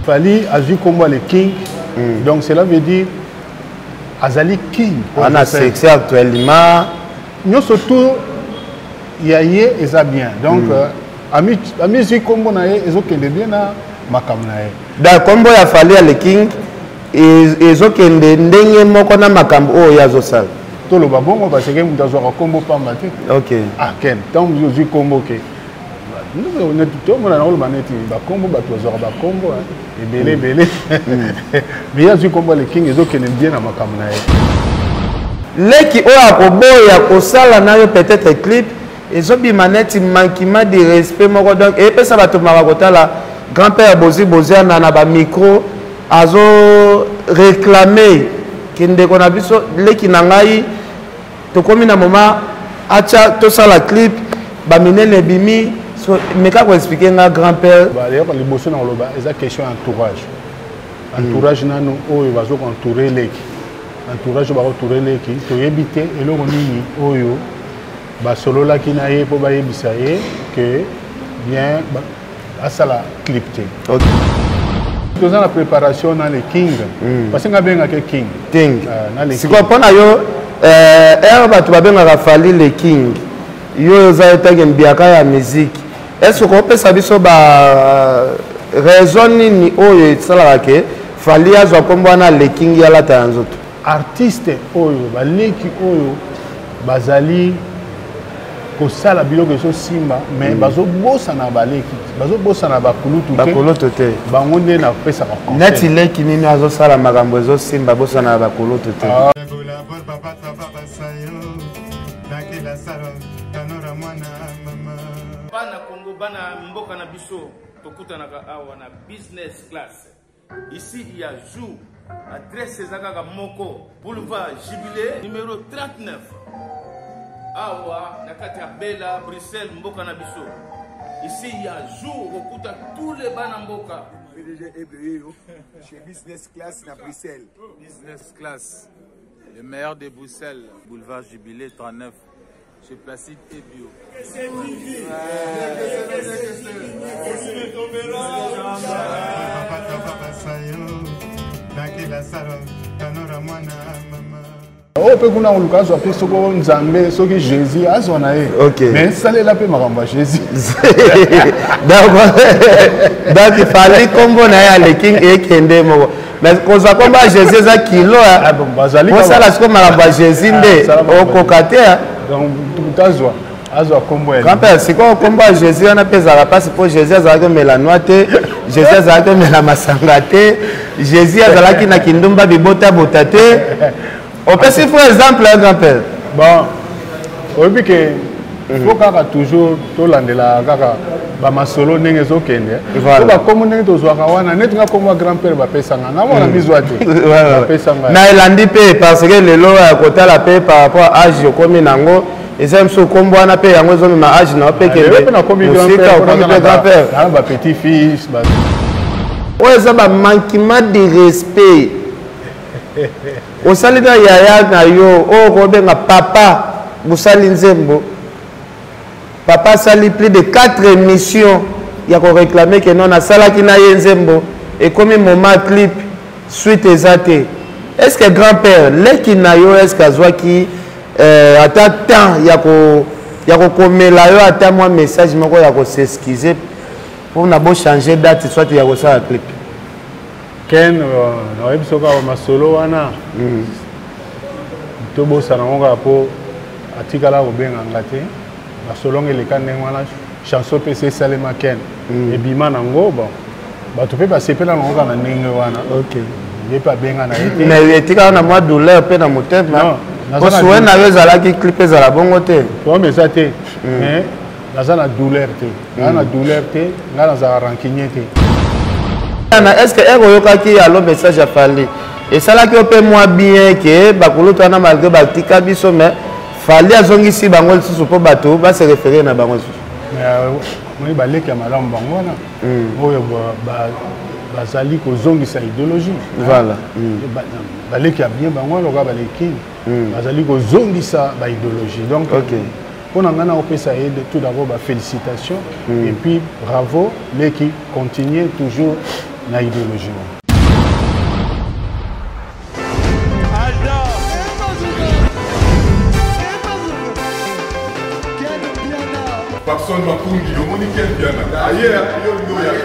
Fally azwi nkombo ya le king. Donc cela veut dire azali king. Ana succès actuellement. Nyonso tout ya ye eza bien. Donc amizwi nkombo na ye, ezokende bien na makambo na ye. Da nkombo ya Fally ya le king ezokende ndenge moko na makambo oyo ye azosala. Toloba bongo parce que moto azwaka nkombo pamba te. Ah ken, ntango ozwi nkombo ke tomona na koloba neti bakombo, bato bazwaka bakombo ebele ebele, mais ye azwi nkombo ya le king, ezokende bien na makambo na ye. Leki oyo akoboya kosala na yo peut-être clip, ezobima neti manquement de respect moko. Donc eyepesa bato maka kotala grand-père Bozi Boziana na bamicro azo réclame ke ndeko na biso, leki na ngai, tokomi na moment atya tosala clip, baminene ebimi. So meka koexpliquer nga, grand-père. Eloko liboso na koloba eza question ya entourage. Entourage nano oyo bazokoentoure leki, entourage oyo bakoentoure leki, toyebi te eloko nini oyo basololaki na ye mpo bayebisa ye ke bien asala clip te. Toza na préparation na le king, parce que nga abengaki king. King. Na le Sikoyo mpo na yo, ere bato babengaka Fally le king, yo oza etake mbiaka ya musique, est ce okopesa biso ba raison nini oyo esalaka ke Fally azwa nkombo wana le king, alata ya nzoto? Artiste oyo baleki oyo bazali kosala biloko ezosimba, mais bazobosana baleki, bazobosana bakulutu te. Bakulutu te. Bango nde napesaka conseil. Neti leki nini azosala makambo ezosimba, bosana na bakulutu te? Bola bor papa papa basayo nakela salo tanora mwana mama. Bana Congo, bana mboka na biso, tokutanaka awa na business class. Ici il y a jour, adresse eza kaka moko, boulevard Jubilé numéro 39, awa na kati ya Bela Bruxelles, mboka na biso. Ici il y a jour, okokuta tous les bana mboka. PDG Ebreyo chez Business Class na Bruxelles. Business Class, le meilleur de Bruxelles, boulevard Jubilé 39, chez Placide Ebio. Papa papa basayo nakela salo tanora mwana mama. Oyo mpe kuna koluka azwa mpe soko Nzambe, soki Jésus azwa na ye. Mais salela mpe makambo ya Jésus. Donc Fally, nkombo na ye aleki ekende moko, mais kozwa nkombo ya Jésus eza kilo. Ah bon, bazali osala sikoyo makambo ya Jésus nde Ah, sala okoka te. Donc moto azwa nkombo ya Grand-père, sikoyo nkombo ya Jésus wana mpe ezalaka mpasi, mpo Jésus azalaki omela noix te, Jésus azalaki omela masanga te, Jésus azalaki na kindumba bibotabota te. Opesi faux exemple ya grand-père. Bon, oyebi ke faut kaka toujours tolandela kaka bamasolo ndenge ezokende. Po bakombo ndenge tozwaka wana, neti nga kombo ya grand père bapesanga nga, mwana mizwa te, bapesanga. Na elandi mpe parce que lelo ya kotala mpe par rapport à âge okomi nango, eza mosusu kombo wana mpe yango ezomema âge na yo mpe. Lelo mpe nakomi grand mosika père. Okomi mpe grand père. Naa ba petit fils. Oyo eza bamanquement de respect osali na yaya na yo oyo kobenga papa. Bosali nzembo, papa asali plus de 4 émissions ya koréclamer ke non, nasalaki na ye nzembo, ekomi moment clip, suite eza te. Est ce que grand père, leki na yo, est ce que azwaki ata temps ya kokomela yo ata mwa message moko ya kos'excuser mpona bochanger date soit ya kosala clip? Ken, nayebi soki awa masolo wana tobosana yango kaka, mpo atikala kobenga nga te. Masolo ngo eleka ndenge wana, chanson mpe esi esalema, ken ebima nango. Bon, bato mpe basepela nango kaka na ndenge wana. Ye mpe abenga na ye te. Mais etikala na mwa douleur mpe na motema. Non, naza na po souhait na yo ezalaki clip ezala bongo te. Problème eza te, mais naza na douleur te, naza na douleur te, ngai nazala rancunier te. Na est ce que ere oyokaki alo message ya Fally, esalaki yo mpe mwa bien ke bakulutu wana, malgré batika biso, mais Fally azongisi bango lisusu mpo bato base référer na bango lisusu? Omoni, baleki ya malamu bango wana oyo bazali kozongisa idéologie. Baleki ya bien bango wana, lokola baleki bazali kozongisa baidéologie, donc Mpo na ngai naopesa ye tout d'abord bafélicitation mm. et puis bravo leki, continue toujours na idéologie wana. Papson Makungi, omoni Ken Mpiana aye yo olingi oya te.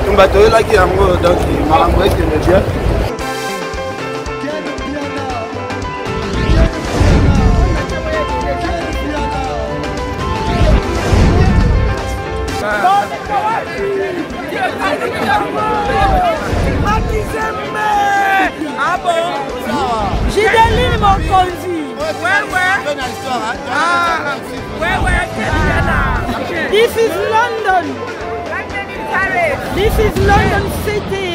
Tumba toyelaki yango donc makambo ekende bien. Gideline Mokonzi. Ouais, ouais. Ah, ouais, ouais. This is London. This is London City.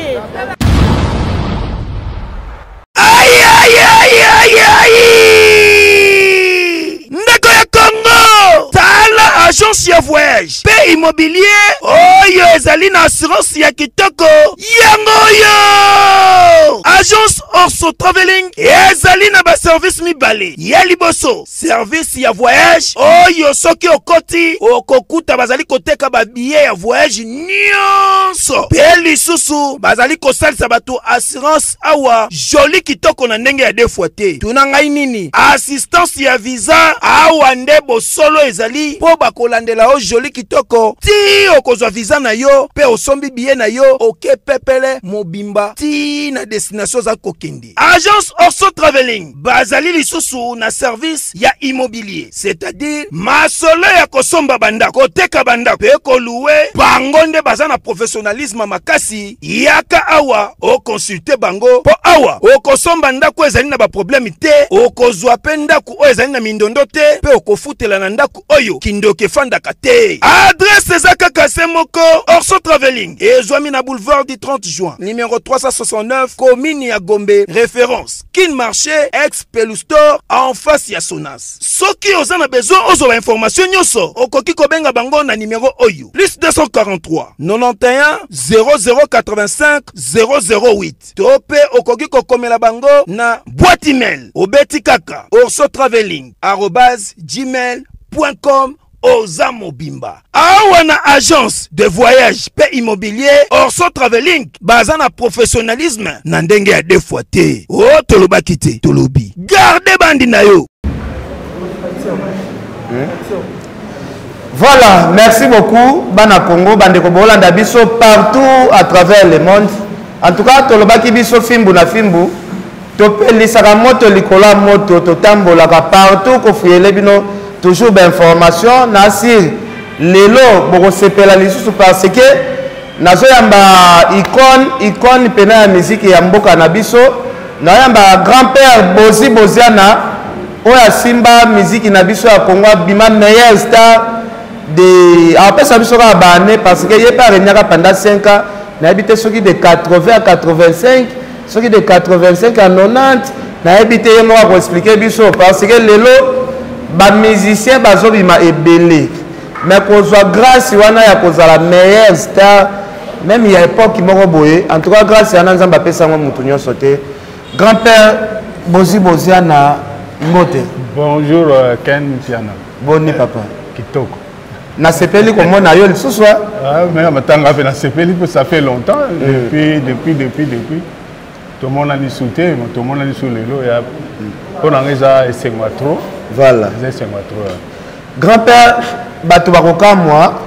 Aïe, aïe, aïe, aïe, aïe! Ndeko ya Congo! Tala agence ya voyage pe immobilier oyo ezali na assurance ya kitoko yango oyo! Agence Orso Traveling ezali na ba service mibale. Ya liboso, service ya voyage oyo soki okoti okokuta bazali koteka ba billet ya voyage nyonso mpe lisusu bazali kosalisa bato assurance awa joli kitoko na ndenge ya deux fois te. Tuna ngai nini assistance ya visa awa nde bosolo ezali mpo bakolandela yo joli kitoko ti okozwa visa na yo mpe osombi billet na yo oke pepele mobimba ti na destination oza kokende. Agence Orso Travelling bazali lisusu na service ya immobilier, c'est-à-dire masolo ya kosomba bandako, koteka bandako mpe koluwe. Bango nde baza na professionnalisme makasi. Yaka awa okonsulte bango, mpo awa okosomba ndako ezali na baproblème te, okozwa mpe ndako oyo ezali na mindondo te, mpe okofutela na ndako oyo kindoki efandaka te. Adresse eza kaka se moko, Orso Travelling ezwami na boulevard du 30 juin numéro 369, commune ya Gombe, référence Kin Marché, ex Pelustore, en face ya Sonas. Soki oza na besoin ozwa ba information nyonso, okoki kobenga bango na numéro oyo: plus 243 91 0085 008, to mpe okoki kokomela bango na boîte email obeti kaka orsotraveling@gmail.com. Oza mobimba awa na agence de voyage pe immobilier Orso Travelling, baza na professionnalisme na ndenge ya deux fois te. O oh, tolobaki te, tolobi garde bandi na yo. Voilà, merci beaucoup bana Congo, bandeko bolanda biso partout à travers le monde. En tout cas, tolobaki biso fimbu na fimbu, topelisaka moto likolo ya moto, totambolaka partout kofuyele bino toujours ba information na sir. Lelo bokosepela lisusu parce que nazoyamba icône, icône pena ya musique ya mboka na biso. Nazoyamba grand-père Bozi Boziana oyo asimba musique na biso ya Congo, abima meilleur star de apesa biso kaka ba année parce que ye pe aregnaka pendant 5 ans, nayebi te soki de 80 à 85, soki de 85 à 90, nayebi te, ye moko akoexplike biso parce que lelo ba musicien bazobima ebele, mais kozwa grâce wana ya kozala meilleur star même ya époque moko boye, en tout cas grâce wana Nzambe apesa yango mutu nyonso te. Grand-père Bozi Boziana, mbote. Bonjour Ken Mpiana. Boni papa? Kitoko. Nasepeli komona yo lisusu. Ah, mais matanga pe nasepeli po ça fait longtemps depuis depuis depuis depuis tomonani su te, tomonani su lelo ya mpo na ngai eza esengo ya trop. Voilà. Eza esengo ya trop. Grand-père, bato bakokamwa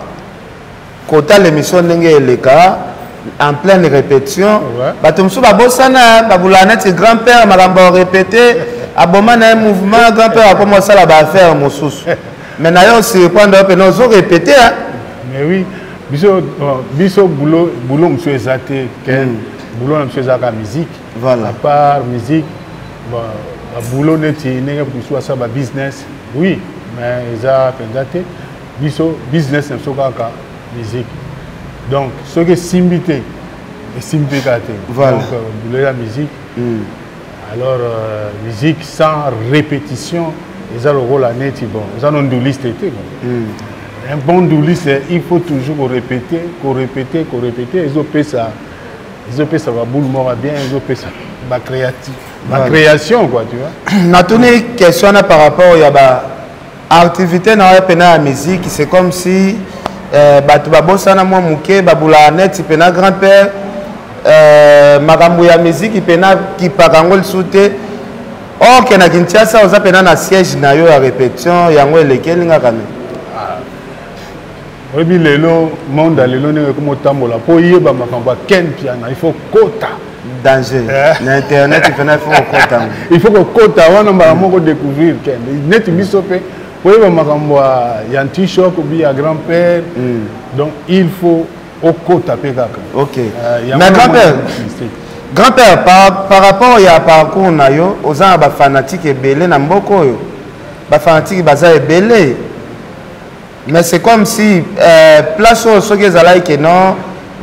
kota l'émission ndenge eleka en pleine répétition. Bato mosusu babosana, babulaka neti grand-père makambo ya répété, aboma na ye mouvement, grand-père akoma osala ba affaire mosusu. Mais na yo surprendre yo pena ozo répété, hein? Mais oui, biso, bon, biso boulot, boulot mosusu eza te, ken boulot na biso ezalaka musique. Voilà. À part musique, bon, ba boulot neti ndenge mosusu asala ba business, oui, mais eza mpenza te. Biso business na biso kaka musique. Donc soki esimbi te, esimbi mpe kaka te. Voilà. Donc boulot ya musique. Alors musique sans répétition. Eza lokola neti bon, oza no nduliste te quoi. Un bon nduliste, il faut toujours korépéter, korépéter, korépéter. Ezopesa, ezopesa baboule moko bien, ezopesa bacréatif, bacréation quoi, tu vois. Natuni question wana par rapport ya ba activité na yo mpena ya musique. C'est comme si bato babosana mwa moke, babulaka neti mpena grand père makambo ya musique mpena kipaka yango lisusu te. Or ke na Kinshasa oza mpena na siège na yo ya répétition, yango elekeli nga kame. Oyebi lelo monde ya lelo ndenge ekoma otambola, mpo oyeba makambo ya Ken Mpiana, il faut kota danger na internet mpena, il faut kokota yango. Il faut kokota wana mbala moko découvrir Ken. Neti biso mpe koyeba makambo ya antichoc obi ya grand père, donc il faut okota mpe kaka. Ok, mais grand père, grand père, par rapport ya parcours na yo, oza na bafanatike ebele na mboka oyo, bafanatike baza ebele, mais c'est comme si place oyo soki ezalaki ke non,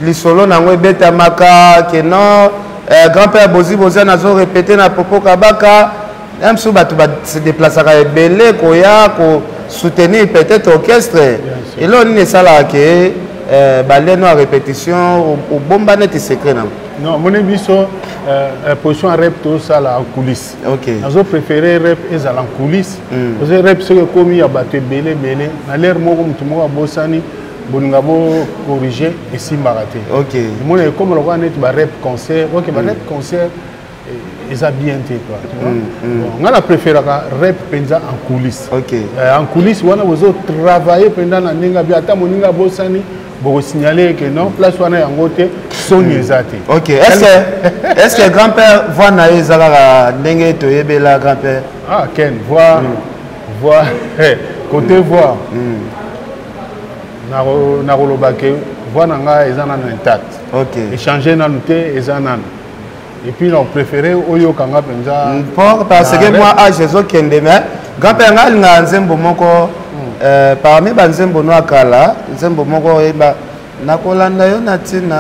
lisolo nango ebetamaka ke non, grand père Bozi Bozi nazo répéter na Popo Kabaka, même so bato base déplaçaka ebele koya kosoutenir peut-être orchestre. Eloko nini esalaka ke baleno ya répétition obomba neti secret nango? Non, moni biso position ya rep, tosala en coulisse. Nazo préféré rep ezala en coulisse. Ozo rep soki ekomi ya bato ebele ebele na lere moko, motu moko abosani, bolinga bocorrige, esimbaka te. Omoni ekoma lokola neti barep concert. Ok, barep concert eza bien te quoi, tu vois. Bon, nga na préféraka rep mpenza en coulisse. En coulisse wana bozo travailler mpenza na ndenge abi, ata moninga abosani, bokosignale ke non, place wana yango te, soni eza te. Ok, est ce que grand père, voix na ye eza kaka ndenge toyebela grand père? Ah, Ken, voix, voix, côté voix, nakoloba ke voix na ngai eza nano intact. Échange nanu te, eza nano. Et puis na préféré oyokanga mpenza. Mpo parce que moi âge ezokende, mais grand père, ngai alingaka nzembo moko parmi banzembo no akala, nzembo moko oyeba nakolanda yo na ntina.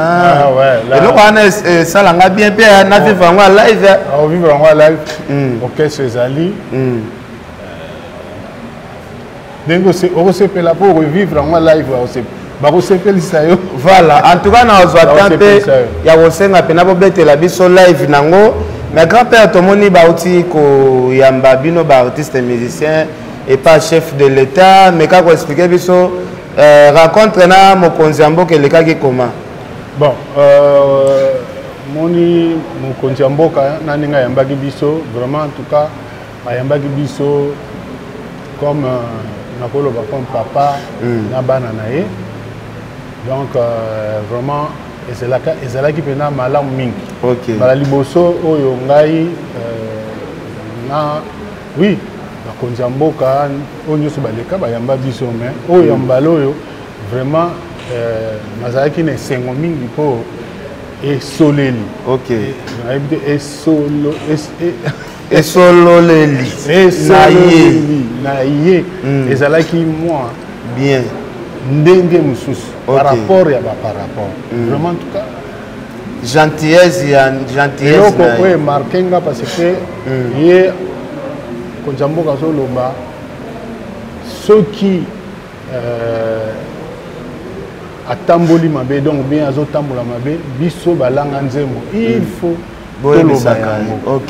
Eloko wana esalanga bien mpe na vivre yango ya live. Ovivre yango ya live, orchestre ezali ndenge okosepela mpo okovivre yango live, bakosepelisa yo. Voilà, en tout cas nazwa temps mpe ya kosenga mpena bobetela biso live nango. Mais grand père, tomoni bauti koyamba bino baartiste musicien epa chef de l'État. Mais kaka koexplike biso rencontre na mokonzi ya mboka elekaki koma? Bon, moni mokonzi ya mboka na ndenge ayambaki biso, vraiment, en tout cas ayambaki biso comme nakoloba comme papa na bana na ye. Donc vraiment ezalaki mpena malamu mingi. Mbala liboso oyo ngai na, oui, bakonzi ya mboka oyo nyonso baleka bayamba biso, mais oyo ya mbala oyo vraiment nazalaki na esengo mingi mpo esoleli. Nayebi te, esolo Esololeli. Esololeli na ye ezalaki mwa bien. Ndenge mosusu par rapport ya ba par rapport, vraiment, en tout cas. Gentillesse ya gentillesse. Eloko oyo emarke nga, parce que ye konzi ya mboka azoloba soki atamboli mabe, donc bien azotambola mabe, biso balanga nzembo, il faut toloba yango.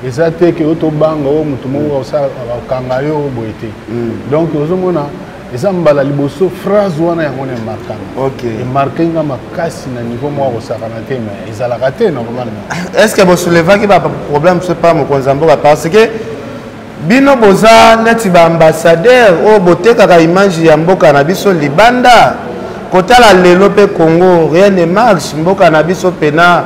Eza te ke oyo tobanga oyo motu moko akokanga yo boye te. Donc ozomona eza mbala liboso phrase wana yango na emarkanga, emarke nga makasi na niveau moko akosakana te, mais ezalaka te normalement. Est ce que bosoulevaki baproblème so pa mokonzi ya mboka? Parce que bino boza neti baambassadeur oyo botekaka image ya mboka na biso libanda. Kotala lelo mpe Congo, rien ne marche. Mboka na biso pena,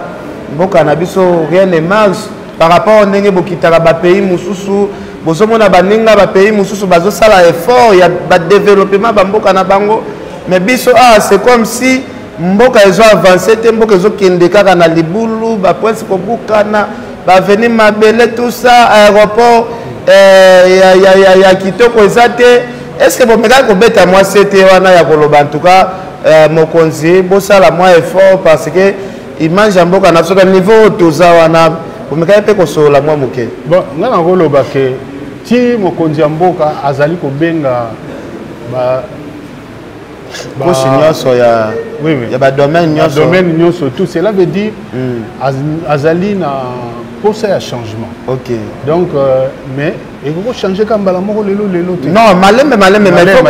mboka na biso, rien ne marche par rapport ndenge bokitaka bapays mosusu. Bozomona baninga bapays mosusu bazosala effort ya badéveloppement bamboka na bango, mais biso ah, c'est comme si mboka ezo avance te, mboka ezokende kaka na libulu, baprince kobukana, baveni mabele, tout ça, aéroport ya kitoko eza te. Est ce que bomekaki kobeta mwa sete wana ya koloba en tout cas mokonzi, bosala mwa effort parce que image ya mboka na biso na niveau oyo toza wana? Bomekaki mpe kosolola mwa moke? Bon, nga nakoloba ke Ti mokonzi ya mboka azali kobenga ba couche nyonso ya oui, oui. ya badomaine nyonso domaine nyonso tout cela veut dire mm. az, azali na posa ya changement. Ok. Donc euh, mais ekoki kochange ka mbala moko lelo lelo te. Non, malembe malembe, mais faut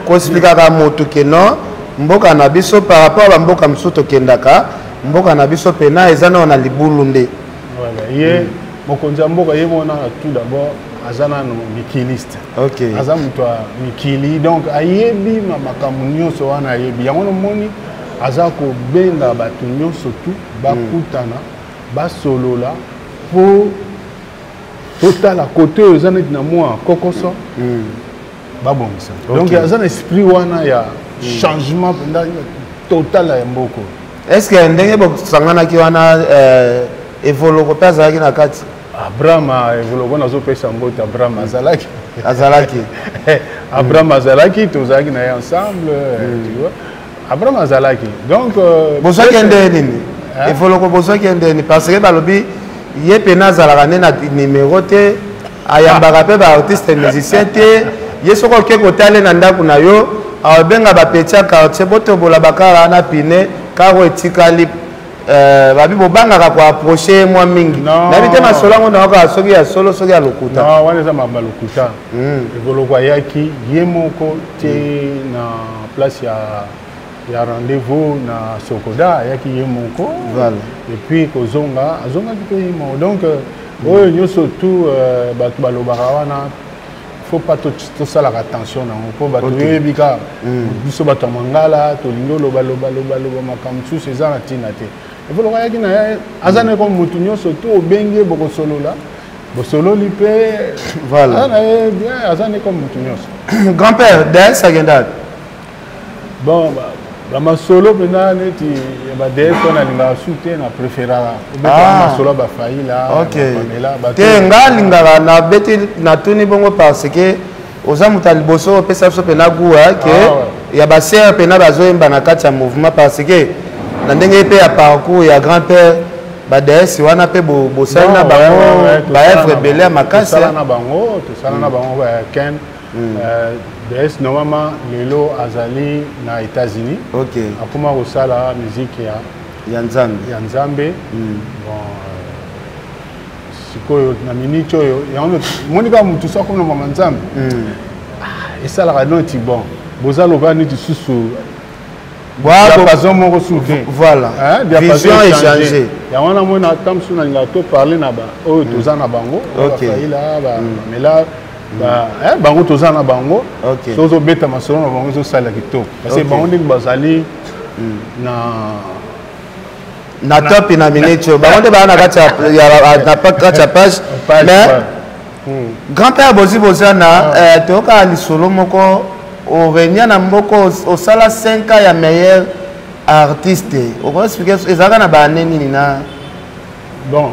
koexplikaka motu ke non mboka na biso par rapport ya bamboka mosusu tokendaka mboka na biso mpena eza nao na libulu nde. Voilà. Ye mm. Mokonzi ya mboka ye moko nano tout d'abord aza nano mikiliste. Okay. Aza moto ya mikili donc ayebi makambo nyonso wana ayebi yango nomoni aza kobenga bato nyonso tu bakutana mm. basolola mpo totala kote oyo eza neti na mwa kokoso mm. babongisa. Donc aza na esprit wana ya mm. changement mpenza total ya mboka. Est ce que ndenge bosanganaki wana euh, Evoloko mpe azalaki na kati? Abraham Evoloko nazopesa mbote, Abraham azalaki azalaki Abraham azalaki, tozalaki na ye ensemble mm. tu vois, Abraham azalaki donc euh, bozwaki nde nini Evoloko bozwaki nde nini parce que balobi ye mpena azalaka nde na numero te, ayambaka mpe baartiste musicien te, ye soki oke kotale na ndako na yo abenga bapeti ya quartier botobola bakara wana pine karo etikali euh, babi bobangaka koapproche ye mwa mingi. Nayebi te masolo yango nayokaa soki ya solo soki ya lokuta. Non, wana eza makambo ya lokuta. Evoloko ayaki ye moko te mm. na place ya ya rendez-vous na Sokoda, ayaki ye moko. Voilà. Et puis kozonga azongaki mpe ye moko donc oyo nyonso tout euh, bato balobaka wana faut pas tosalaka attention nango mpo bato oyebi kaka biso bato ya mangala tolingi oloba loba loba loba makambo mosusu eza na ntina te. Evoloko ayaki na ye aza na ye comme motu nyonso to obengi ye bokosolola bosololi mpe voilà. Aza na ye bien, aza na ye comme motu nyonso. Grand père DS akenda bon bamasolo mpenza neti ya ba-DS wana alingaka su te, na préféraka obetaka masolo ya bafaila bapamela te. Nga alingaka nabeti natuni bongo parce que oza moto ya liboso opesa biso mpena goût ke ya basere mpena bazoyemba na kati ya mouvement parce que na ndenge mpe ya parcours ya grand père ba-DS wana mpe bosali na bango baevre ebele ya makasi. Tosala na bango, tosala na bango ken DS normalement lelo azali na États-Unis. Okay. Akoma kosala musique ya ya Nzambe. Ya Nzambe. Bon sikoyo na minute oyo yango moni kaka motu so akomi na mama Nzambe. Ah, esalaka noti bon boza lokola neti susu diapason moko su te. Voilà. Vision échangée. Yango wana mona ata mosusu nalingaka to parler na ba oyo toza na bango bafaila bamela bango toza na bango so ozobeta masolo na bango ezosala kitoko parce que bango ndenge bazali na na top na minute oyo bango nde baa na kati ya page. Mais grand père bozi boza na toyokaka lisolo moko orenia na mboka osala 5 ans ya meilleur artiste, okoexplike ezalaka na baane nini na? Bon,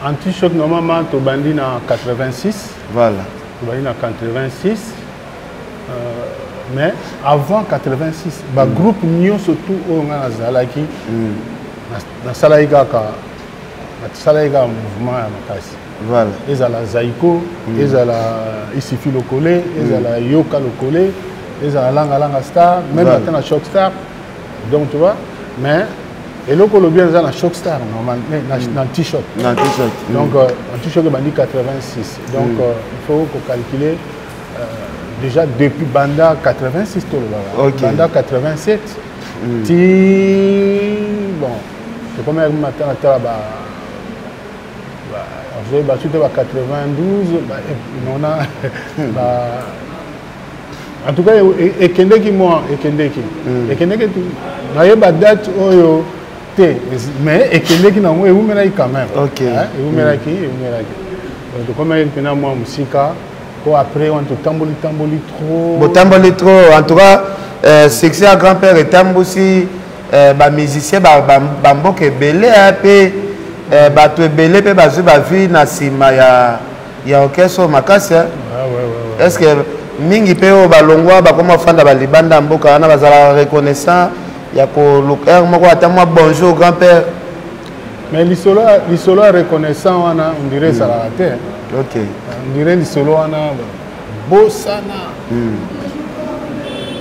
anti-choc normalement tobandi na 86. Voilà. Tobandi na 86 euh, mais avant 86 bagroupe mm. nyonso tout oyo ngai nazalaki nasalaki kaka nasalaki kaka mouvement ya makasi. Voilà. Ezala Zaiko, ezala Isifi Lokole, ezala Yoka Lokole, ezala Langa Langa Star, même ata na Choc Star. Donc tu vois, mais eloko olobi eza na Choc Star normal na, na anti-choc. Na anti-choc. Donc anti-choc ebandi 86 donc il faut kocalculer euh, déjà depuis banda 86 tolobaka okay. Banda 87 ti bon tokomaki matala tala ba basu te ba 92 nona ba en tout cas ekendeki mwa ekendeki ekendeki nayeba date oyo te mais ekendeki nango ewumelaki quand même. Ewumelaki ewumelaki donc tokomaki mpena mwa mosika po après wana totamboli tamboli trop. Botamboli trop. En tout cas euh, succès ya grand père etambusi euh, bamusicien bamboka ebele mpe euh, bato ebele mpe bazwi bavie na nsima ya ya orchestre oyo makasi. Est ce que mingi mpe oyo balongwa bakoma kofanda balibanda ya mboka wana bazalaka reconnaissant ya koluka heure moko ata mwa bonjour grand père? Mais lisolo lisolo ya reconnaissant wana on dirait ezalaka te. Ok. On dirait lisolo wana bosana.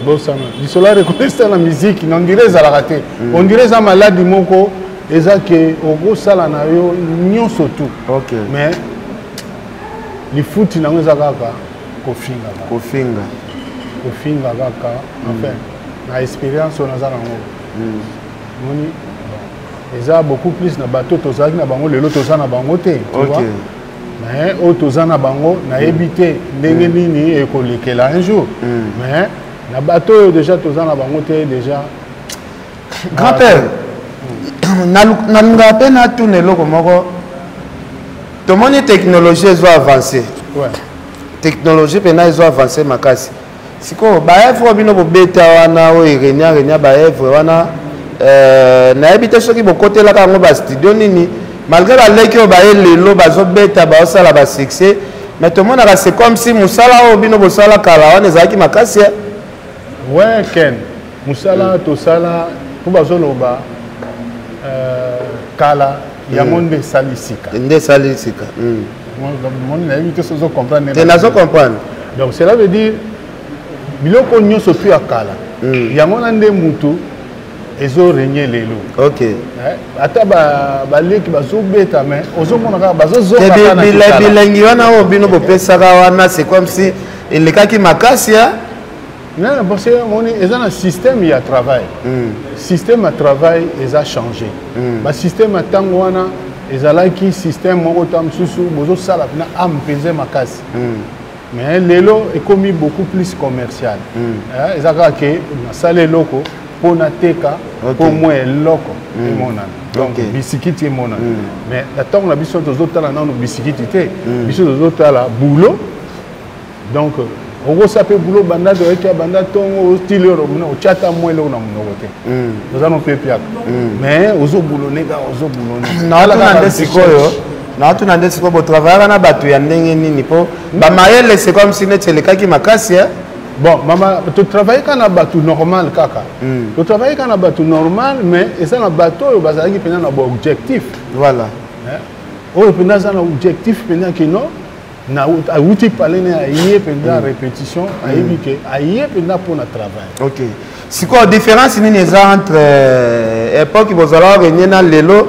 Bosana. Lisolo ya reconnaissant na musique on dirait ezalaka te. On dirait eza maladi moko eza ke okosala na yo nyonso tout. Ok. Mais lifuti nango eza kaka kofinga. Kofinga. Kofinga kaka. Enfin, na expérience oyo naza nango. Moni eza beaucoup plus na bato tozalaki na bango lelo toza na bango te tu vois mais oyo toza na bango nayebi te ndenge nini ekolekela un jour mais na bato oyo déjà toza na bango te déjà. Grand père, nalingaka mpe natuna eloko moko. Tomoni technologie ezo avance, technologie mpena ezo avance makasi. Sikoyo baevre oyo bino bobeta wana, oyo erenia renia baevre wana, nayebi te soki bokotelaka yango bastudio nini. Malgré baleki oyo baye lelo bazobeta, baosala basuccès, mais tomonaka c'est comme si mosala oyo bino bosala kala wana ezalaki makasi. Ouais Ken, mosala tosala mpo bazoloba kala yango nde esali sika. Nde esali sika. Moni nayebi te soki ozocomprendre. Te, nazo comprendre. Donc cela veut dire biloko nyonso tu ya kala yango wana nde mutu ezoregne lelo. Ok. Ata baleki bazobeta, mais ozomona kaka bazozonga. Bilengi wana oyo bino bopesaka wana, c'est comme si elekaki makasi. Non, parce que moni eza na système ya travail. Système ya travail eza changé. Basystème ya ntango wana ezalaki système moko ta mosusu bozosala mpena ame mpenza makasi, mais lelo ekomi beaucoup plus commercial. Eza kaka ke nasala eloko mpo nateka, mpo mwa eloko emonana, donc bisikiti emonana. Mais na ntango na biso tozotala nano bisikiti te, biso tozotala boulot. Donc okosa mpe boulot banda toyeki ya banda ntongo otili oyo otya ata mwa eloko na monoko te, oza no mpe piaka, mais ozobulone kaka, ozobulone. Naotuna nde sikoyo, naotuna nde sikoyo, botravaillaka na bato ya ndenge nini? Mpo bamayele c'est comme si neti elekaki makasi. Bon mama, totravaille kaka na bato normal kaka, totravaille kaka na bato normal, mais eza na bato oyo bazalaki mpenza na baobjectif. Voilà. Oyo mpenza aza na objectif mpenza kino na awuti pale ne aye mpenza répétition, ayebi ke aye mpenza mpona travail. Ok, sikoyo différence nini eza entre époque bozalaka renie na lelo?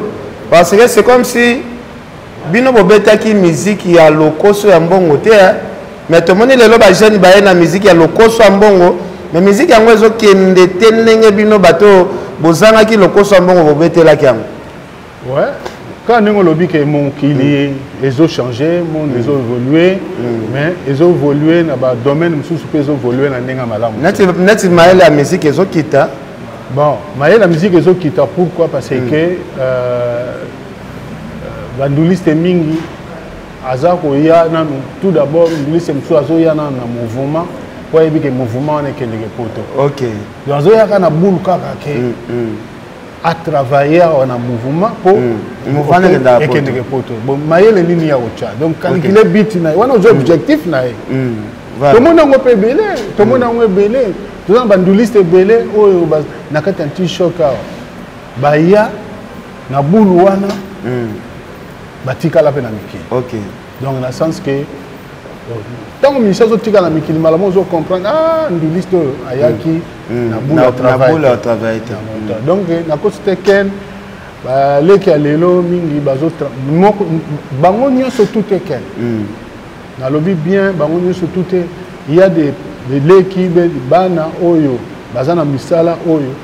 Parce que c'est comme si bino bobetaki musique ya lokoso ya mbongo te, mais tomoni lelo bajeune baye na musique ya lokoso ya mbongo, mais musique yango ezokende te ndenge bino bato bozangaki lokoso ya mbongo bobetelaki yango. Ouais, kaka ndenge olobi ke mokili ezochange, monde ezoévolue, mais ezoévolue na badomaine mosusu mpe ezoévolue na ndenge ya malamu. Neti mayele ya musique ezokita. Bon, mayele ya musique ezokita, pourquoi? Parce que banduliste mingi aza koya nanu. Tout d'abord, nduliste mosusu azoya nanu na mouvement po ayebi ke mouvement wana ekendeke poto. Donc azoyaka na boule kaka ke atravaille awa na mouvement mpo ekendeke poto. Bon, mayele nini ya kotya? Donc calcule but na ye wana, ozwa objectif na ye. Tomoni yango mpe ebele, tomoni yango ebele. Toza na banduliste ebele oyo na kati ya anti-choc awa baya na bulu wana, batikala mpe na mikili. Donc na sens ke ntango ministère azotikala na mikili, malamu ozocomprendre, ah, nduliste oyo ayaki na boule ya travail te. Donc nakosi te ken, baleki ya lelo mingi bango nyonso tout te ken, nalobi bien, bango nyonso tout te. Il y a des leki, bana oyo baza na misala oyo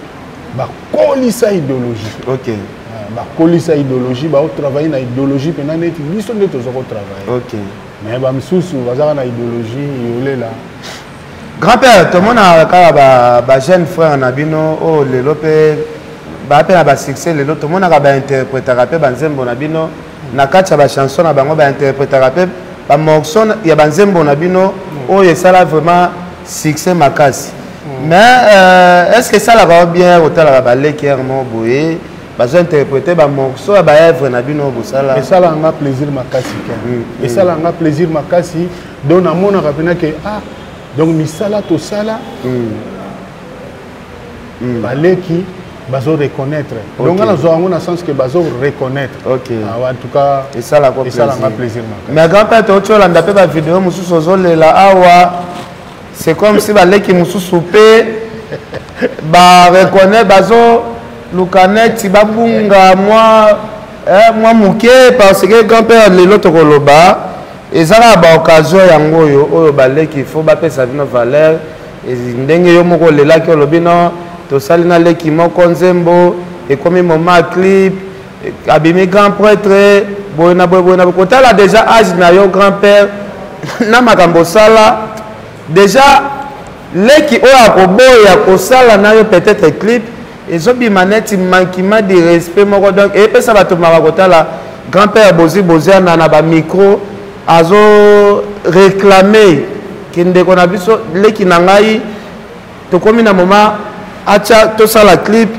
bakolisa idéologie. Bakolisa idéologie, baotravaille na idéologie mpena neti biso nde toza kotravaille, mais bamisusu bazaka na idéologie yolela. Grand père, tomonaka kaka bajeune frère na bino oyo lelo mpe baa mpe na basuccès lelo, tomonaka bainterprétaka mpe banzembo na bino na kati ya bachanson na bango, bainterprétaka mpe bamorceau ya banzembo na bino oyo esala vraiment succès makasi. Mais est ce que esalaka bien kotalaka baleki ere moko boye bazointerpréter bamorceau ya baœuvre na bino oyo bosala? Esalaka nga plaisir makasi ken, esalaka nga plaisir makasi. Donc namonaka mpena ke ah, donc misala tosala, baleki Bazo reconnaître. Donc nga nazwa yango na sens que bazo reconnaître. Ah, en tout cas esalaka esalanga plaisir makasi. Mais grand père, touti olanda mpe bavideo mosusu ozolela awa, c'est comme si baleki mosusu mpe bareconnait, bazoluka neti babunga mwa eh, mwa moke, parce que grand père, lelo tokoloba eza kaka baoccasion yango oyo oyo baleki faut bapesa bino valeur. Ndenge yo moko olelaki, olobi no tosali na leki moko nzembo, ekomi moment ya clip, abimi grand prêtre boye na boye boye na boye. Kotala déjà âge na yo, grand père, na makambo osala déjà, leki oyo akoboya kosala na yo peut-être clip, ezobima neti manquement de respect moko. Donc epesa bato maka kotala grand père Bozi Boziana na bamicro azo réclame ke ndeko na biso, leki na ngai, tokomi na moment atya tosala clip,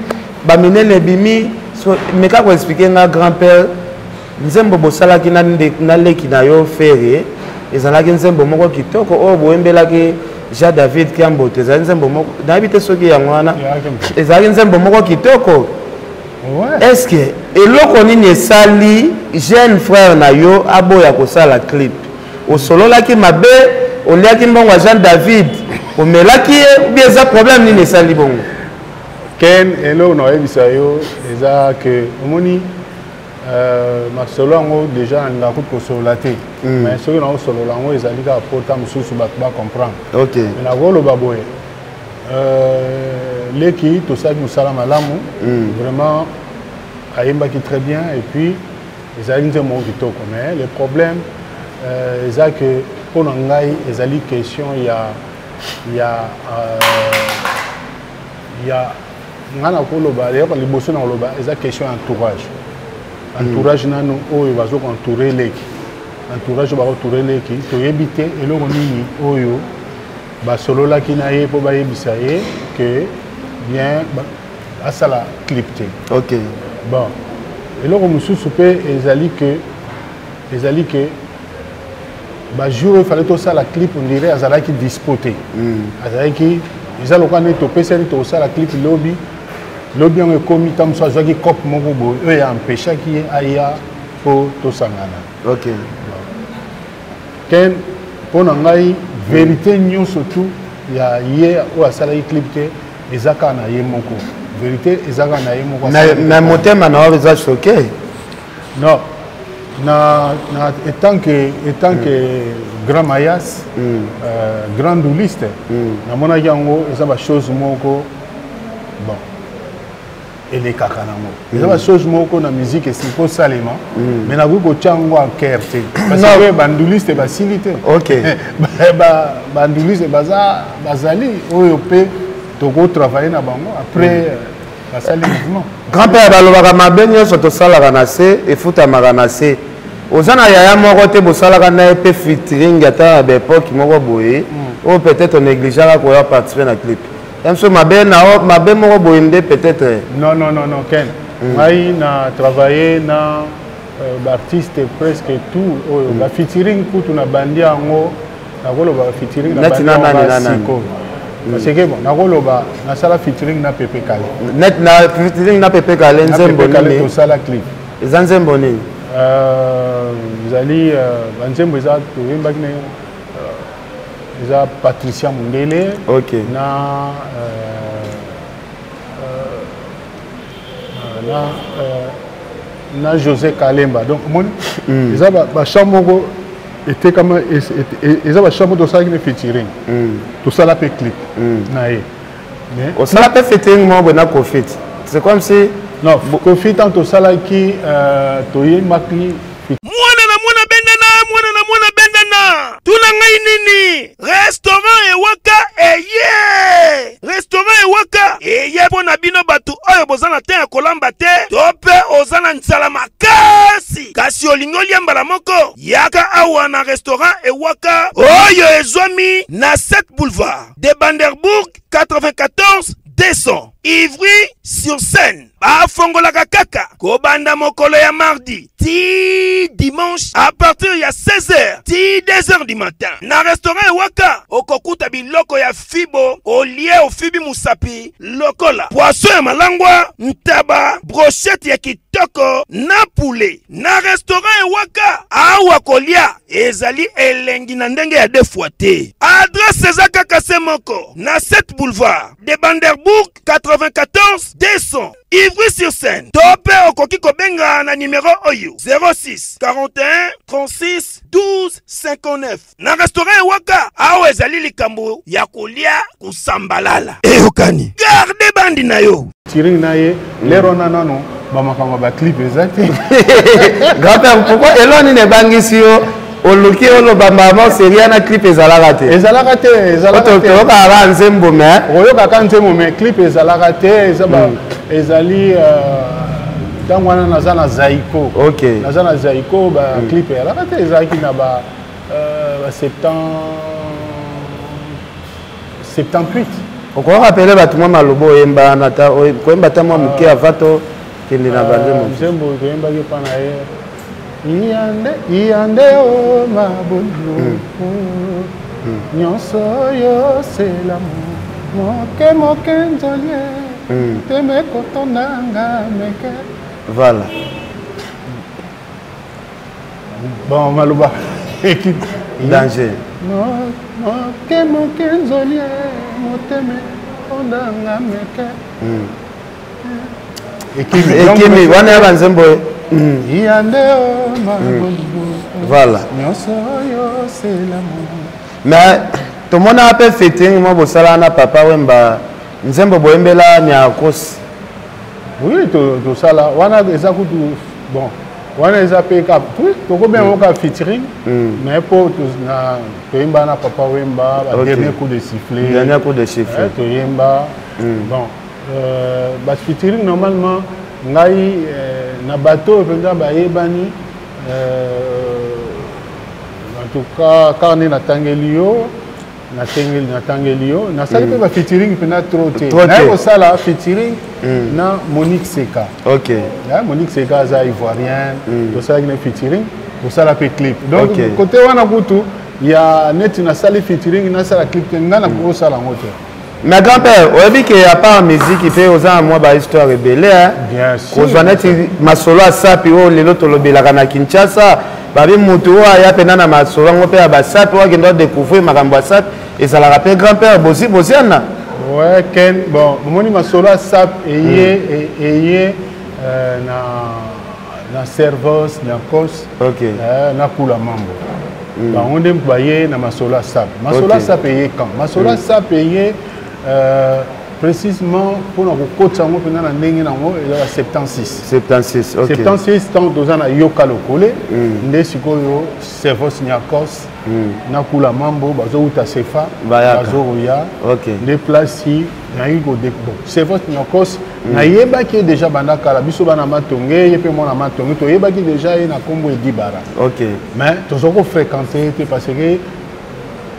baminene ebimi. So, meka koexpliquer nga, grand père, nzembo bosalaki na, na leki na yo Ferre, ezalaki nzembo moko kitoko oyo boyembelaki Jean David Kiamboto. Ezali nzembo moko, nayebi te soki yango wana, ezalaki nzembo moko kitoko. Est ce que eloko nini esali jeune frère na yo aboya kosala clip? Osololaki mabe, oliaki mbongo ya Jean David, omelaki ye, ou bien eza problème nini esali bongo? Ken, eloko na oyebisa yo eza ke omoni masolo yango déjà nalingaka kutu kosolola te, mais soki naosolola yango ezali kaka pota mosusu bato bacomprendre. Mais nakoloba boye, leki tosalaki mosala malamu, vraiment ayembaki très bien et puis ezalaki nzembo moko kitoko. Mais le problème eza ke mpo na ngai ezali question ya ngai nakoloba eloko liboso na koloba eza question ya entourage. Entourage nanu oyo bazo koentoure leki, entourage oyo bakoentoure leki, toyebi te eloko nini oyo basololaki na ye mpo bayebisa ye ke bien asala clip te. Bon, eloko mosusu mpe ezali ke bajour oyo fallait tosala clip, on dirait azalaki dispo te. Azalaki, eza lokola neti topesani tokosala clip lobi, lobi yango ekomi, ntango mosusu azwaki cope moko boye oyo empêchaki ye aya mpo tosangana. Ken, mpo na ngai, vérité nyonso tu ya ye oyo asalaki clip te eza kaka na ye moko. Vérité eza kaka na ye moko. Mais motema na yo eza choqué. Non, na étant que grand mayas, grand nduliste, namonaki yango eza bachose moko bon elekaka nango, eza bachose moko na musique esili kosalema, mais nakoki kotia yango en cœur te parce que banduliste basili te. Banduliste baza, bazali oyo mpe tokotravaille na bango après basali mouvement. Grand père, balobaka mabe nyonso tosalaka na se efutamaka na se. Oza na yaya moko te bosalaka na ye mpe featuring ata na baépoque moko boye oyo peut-être onégligeaka koya participer na clip ya biso mabe na mabe moko boye nde peut-être? Non, non, non, non, Ken, ngai na travaille na baartiste presque tout oyo bafeaturing kutu na bandi yango, nakoloba bafeaturing na Neti bandi na yango nani, na nani? sikoyo, parce que bon, nakoloba nasala featuring na Pepe Kale. Net na featuring na Pepe Kale? Na Nzembo Pepe Kale. nini? Tosala clip. Eza nzembo nini? Ezali banzembo eza toyembaki na eza Patricia Mundele na José Kalemba. Donc omoni eza bachant moko etekama, eza bachant moko tosalaki na featuring, tosala mpe clip na ye. Mais Osala mpe featuring moko boye na Kofit, c'est comme si Non, Kofi, tant tosalaki toyembaki. Mwana na mwana bendana, mwana na mwana bendana, tuna ngai nini? Restaurant Ewaka eye, restaurant Ewaka eye mpo na bino bato oyo boza na te ya kolamba te to mpe oza na nzala makasi kasi olingi olia mbala moko, yaka awa na restaurant Ewaka oyo ezwami na 7 boulevard de Brandenburg, 94 200 Ivry sur Seine. Bafongolaka kaka. Kobanda mokolo ya mardi ti dimanche à partir ya 16h ti 2h du matin. Na restaurant Ewaka okokuta biloko ya fibo olie ofibi musapi lokola poisson ya malangwa, ntaba, brochette ya kitoko na poulet. Na restaurant Ewaka awa kolia ezali elengi na ndenge ya deux fois te. Adresse eza kaka se moko na 7 boulevard de Banderbourg 94 200 Ivry-sur-Seine. To mpe okoki kobenga na numero oyo 06 41 36 12 59. Na restaurant Ewaka awa ezali likambo ya kolia kosambalala. Eyokani. Garde bandi na yo. Tiring na ye lero wana nano bamakambo ya baclip eza te. Grand-père, pourquoi eloko nini ebangisi yo oluki oloba mama seria na clip ezalaka te? Ezalaka te, ezalaka te. Toyokaka kaka nzembo mais okoyokaka nzembo mais clip ezalaka te. Eza ba ezali ntango wana naza na Zaiko. Naza na Zaiko, ba clip ezalaka te, ezalaki na ba 78. Okoki rappeler bato mwa maloba oyemba wana, ata koyemba ata mwa moke avant tokende na banzembo. Nzembo toyembaki epa na ye iyande iyande o mabulu nyonso oyo selamu moke moke nzolie teme kotondanga meke. Voilà. Bon, maloba danger. Moke moke nzolie moteme kotondanga meke. Ekimi wana ya banzembo. Iyande o mabulu Voilà. nyonso oyo selamu. Mais tomonaka mpe featuring mwa bosala na Papa Wemba, nzembo boyembela Niakosi. Oui, tosala wana eza kutu bon, wana eza mpe ka oui, tokobenga yango ka featuring, mais mpo toyemba na Papa Wemba ba dernier coup de sifflet. Dernier coup de sifflet. Toyemba. Bon, ba featuring normalement ngai na bato oyo mpenza bayebani, en tout cas kaka nde natangeli yo, natangeli yo, nasali mpe ba featuring mpenza trop te. Naye kosala featuring na Monique Seka. Monique Seka aza ivoirienne, tosalaki na featuring, tosala mpe clip. Donc côté wana kutu ya neti nasali featuring, nasala clip te, ngai nakoki kosala yango te. Mais grand-père, oyebi ke à part musique mpe oza na mwa bahistoire ebele, kozwa neti masolo ya sapi oyo lelo tolobelaka na Kinshasa, babi motu oyo aya mpena na masolo yango mpe ya basapi oyo akende adécouvrir makambo ya sapi ezalaka mpe grand-père Bozi Boziana. Ouais, Ken, bon, omoni masolo ya sape eye eye na Servos na Cos na Kula Mambo. Bango nde baye na masolo ya sape. Masolo ya sape eye quand? Masolo ya sape eye précisément mpona kokotisa yango mpenza na ndenge nango ezaka 76. 76, ok. 76, ntango toza na Yoka Lokole, nde sikoyo Servos Niakos na Kula Mambo bazowuta Sefa, bazokoya nde place nayaki kode. Bon, Servos Niakos nayebaki ye déjà banda kala, biso bana Matonge, ye mpe mwana Matonge, toyebaki déjà ye na nkombo Edibara. Mais toza kofréquente ye te parce que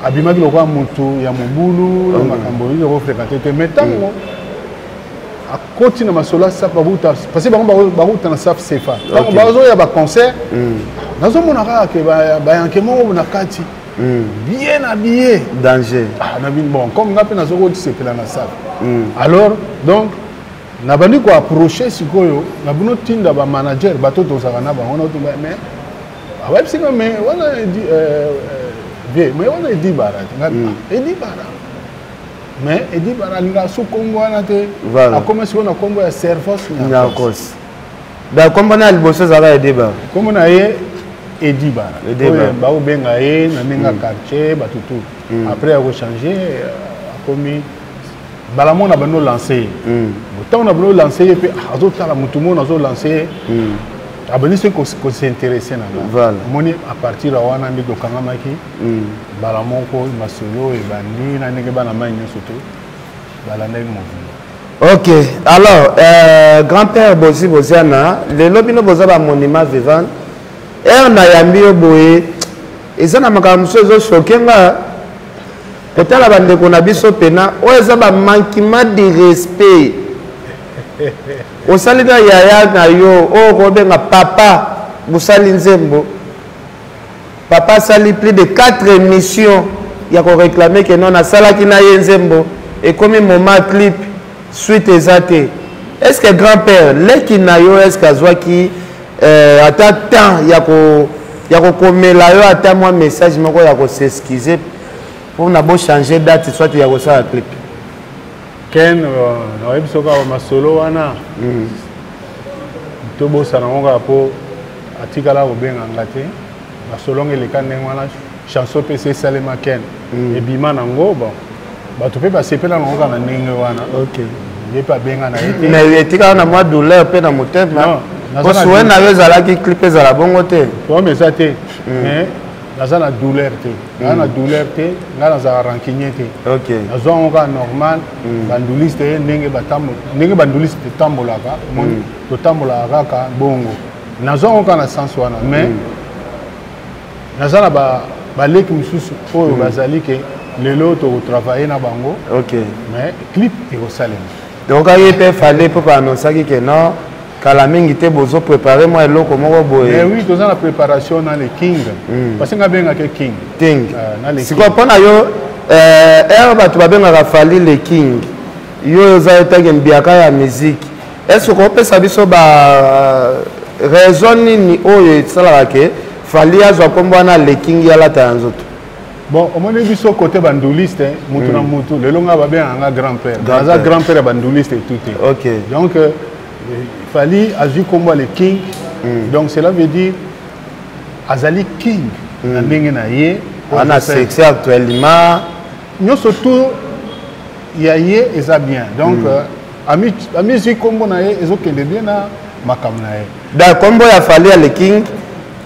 abimaki lokola motu ya mobulu na makambo oyo, kofréquente te. Mais ntango akoti na masolo ya sap, bakuta parce que bango bakuta na sap Sefa, ntango bazoya baconcert, nazomona kaka ke bayanke moko na kati bien habillé. Danger. Ah, na bino, bon, comme nga mpe nazokotisepela na sap, alors donc nabandi koapproche sikoyo na bino, tinda bamanager bato tozalaka na bango, naotumba mais abayebisi nga mais wana vie mais wana Edi Bara te. Nga Edi Bara, mais Edi Bara alingaka so nkombo wana te, akoma sikoyo na nkombo ya Servos. Niakos. Da nkombo na ya liboso ezalaka Edi Bara? Nkombo na ye Edi Bara oyo baobenga ye na ndenge ya quartier bato tu. Après ya kochange, akomi mbala moko na bando lance ye. Ntango na bando lance ye mpe azotala motu moko nazolance ye, abandi soki kosinteresse na nga. Omoni, à partir ya wana nde tokangamaki mbala moko, masolo ebandi na ndenge bana mai nyonso to balandaki mouvement. Ok, alors grand-père Bozi Boziana, lelo bino boza bamonument vivant ere nayambi yo boye, eza na makambo mosusu ezochoquer nga kotala bandeko na biso pena oyo eza bamanquement de respect. Osali na yaya na yo oyo kobenga papa, bosali nzembo. Papa asali plus de 4 émissions ya koréclame ke non, nasalaki na ye nzembo, ekomi moment clip, suite eza te. Est ce que grand père leki na yo, est ce que azwaki ata temps ya kokomela yo ata mwa message moko ya kos'excuse mpona bochanger date soit ya kosala clip? Ken, nayebi soki awa masolo wana tobosana yango kaka mpo atikala kobenga nga te. Masolo ngo eleka ndenge wana, chanson mpe esi esalema, Ken, ebima nango. Bon, bato mpe basepela nango kaka na ndenge wana. Ye mpe abenga na ye te. Mais etikala na mwa douleur mpe na motema. Naza na Osuwe na yo ezalaki clip ezala bongo te. Problème eza te, mais naza na douleur te, naza na douleur te, ngai nazala rancunier te. Nazwa yango kaka normal. Banduliste ye ndenge ndenge banduliste totambolaka, omoni, totambolaka kaka bongo. Nazwa yango kaka na sens wana, mais naza na baleki mosusu oyo bazali ke lelo tokotravaille na bango, mais clip ekosalema. Donc aye mpe Fally mpo baannonsaki ke non, kala mingi te bozo préparer mwa eloko moko boye. Mais oui, toza na préparation na le King, parce que nga abengaka King. King. Na le Sikoyo mpo na yo, ere bato babengaka Fally le King, yo oza etake mbiaka ya musique, est ce que okopesa biso ba raison nini oyo esalaka ke Fally azwa nkombo wana le King, alata ya nzoto? Bon, omoni biso côté banduliste, mutu na mutu. Lelo nga babengaka nga grand père. Grand Naza père. grand père ya banduliste etu te. Donc Fally azwi nkombo ya le King, donc cela veut dire azali king na ndenge na ye. Ana succès actuellement. Nyonso tout ya ye eza bien. Donc amizwi nkombo na ye, ezokende bien na makambo na ye. Da nkombo ya Fally ya le King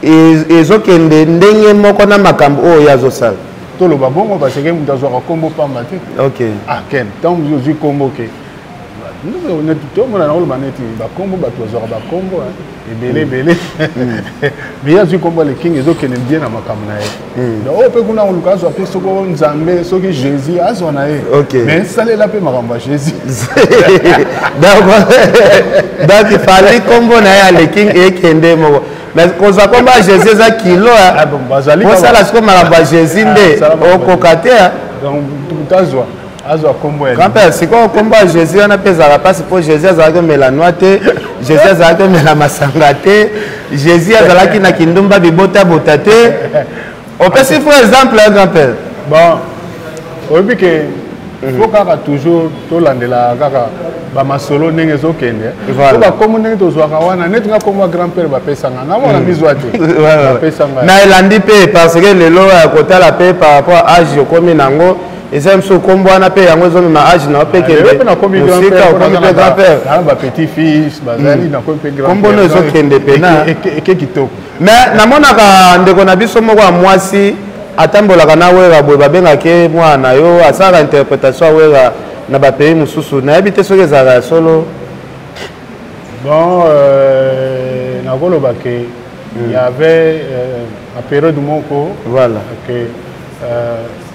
ezokende ndenge moko na makambo oyo ye azosala. Toloba bongo parce que moto azwaka nkombo pamba te. Ah Ken, ntango ozwi nkombo ke tomona na koloba neti bakombo, bato bazwaka bakombo ebele ebele, mais ye azwi nkombo ya le King, ezokende bien na makambo na ye. Donc oyo mpe kuna koluka azwa mpe soko Nzambe, soki Jésus azwa na ye, mais salela mpe makambo ya Jésus. Donc Fally nkombo na ye ya le King ekende moko, mais kozwa nkombo ya Jésus eza kilo. Osala sikoyo makambo ya Jésus nde okoka te. Donc azwa azwa nkombo ya Grand-père, sikoyo nkombo ya Jésus wana mpe ezalaka mpasi, mpo Jésus azalaki omela noa te, Jésus azalaki omela masanga te, Jésus azalaki na kindumba bibotabota te. Opesi fo exemple ya grand-père. Bon, oyebi ke faut kaka toujours tolandela kaka bamasolo ndenge ezokende, po bakombo ndenge tozwaka wana, neti nga kombo ya grand père bapesanga nga, mwana mizwa te, bapesanga. Na elandi mpe parce que lelo ya kotala mpe par rapport à age okomi nango, eza mosusu nkombo wana mpe yango ezomema age na yo mpe. Lelo mpe nakomi grand Mosika père, okomi mpe grand père. Na ba petit fils bazali, nakomi mpe grand. Kombo no ezokende pena. Eke kitoko. Mais namonaka ndeko na biso moko ya mwasi atambolaka na Wera boye, babengaki ye mwana na yo, asalaka interprétation ya Wera na bapays mosusu. Nayebi te soki ezalaka ya solo. Bon, nakoloba ke il y avait na période moko ke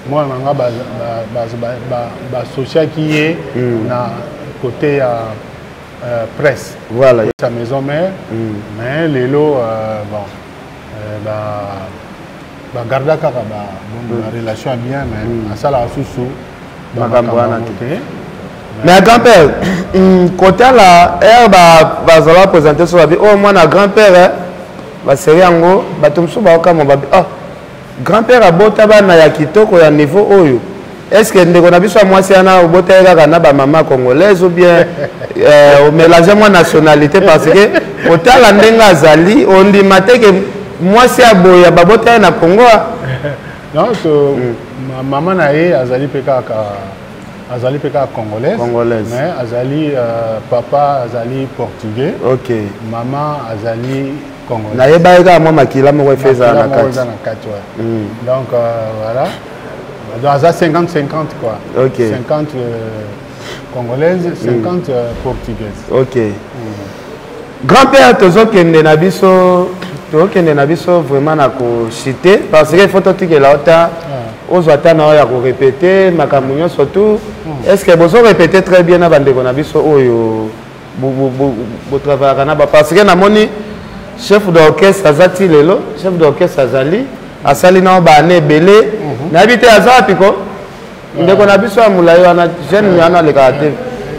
mwana na nga basociaki ye na côté ya presse, sa maison mère. Mais lelo bon, bagarda kaka barelation ya bien, mais asalaka susu makambo wana te. Mais grand père, kotala ere bazala présente so babi oyo mwana grand père, baseri yango, bato mosusu baokamwa, babi: "Ah, grand père abota bana ya kitoko ya niveau oyo." Est ce que ndeko na biso ya mwasi wana obota ye kaka na bamama congolaise ou bien omélange mwa nationalité? Parce que kotala ndenge azali, ondima te ke mwasi ya boye babota ye na Congo. Non, to mama na ye azali mpe kaka, azali mpe kaka congolaise. Congolaise. Mais azali papa azali portugais, mama azali congolaise. Nayeba ye kaka mwa makila moko efe ezala na Makila moko kati. eza na kati, ouais. Donc voilà, donc aza 50 50 quoi. 50 congolaise, 50 portugaise. Ok, grand père, tozokende na biso, tozokende na biso vraiment na kochite, parce que il faut totikela ota ozwa ata na oyo ya korépéter makambo nyonso tout. Est ce que bozorépéter très bien na bandeko na biso oyo? Botravayaka na ba parce que namoni chef d'orchestre aza ti lelo, chef d'orchestre azali, asali nao baane ebele. Nayebi te aza wapi ko ndeko na biso ya molai wana, jeune wana alekaka te.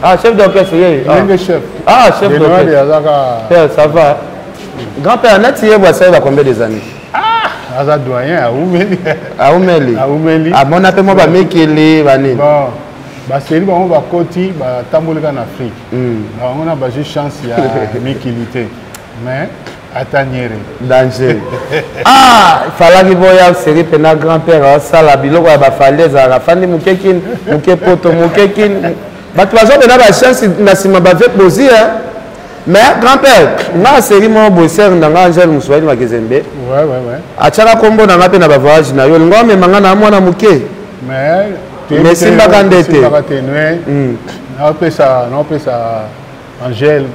Ah, chef d'orchestre ye. Ndenge chef. Ah, chef d'orchestre. Père, ça va? Grand père neti ye bo asali ba combien des années? Ah, aza doyen, aumeli. Aumeli. Aumeli. Amona mpe mwa bamikili banini. Bon, baseri bango bakoti, batamboli kaka na Afrique. Na bango na bazwi chance ya mikili te, mais ata nyere. Danger. Ah, falaki boya seri mpena grand père asala biloko ya bafali, ezalaka afandi moke kini, moke poto, moke kini. Bato bazwa mpena bachance na nsima bave posi. Mais grand père, nga seri moko boye, sere na nga Angele Moswahili Makezembe atiaka nkombo na nga mpe na bavoyage na yo, olingo amema nga na mwana moke. Mais Mais esimbaka nde te. Esimbaka te. Naopesa Angele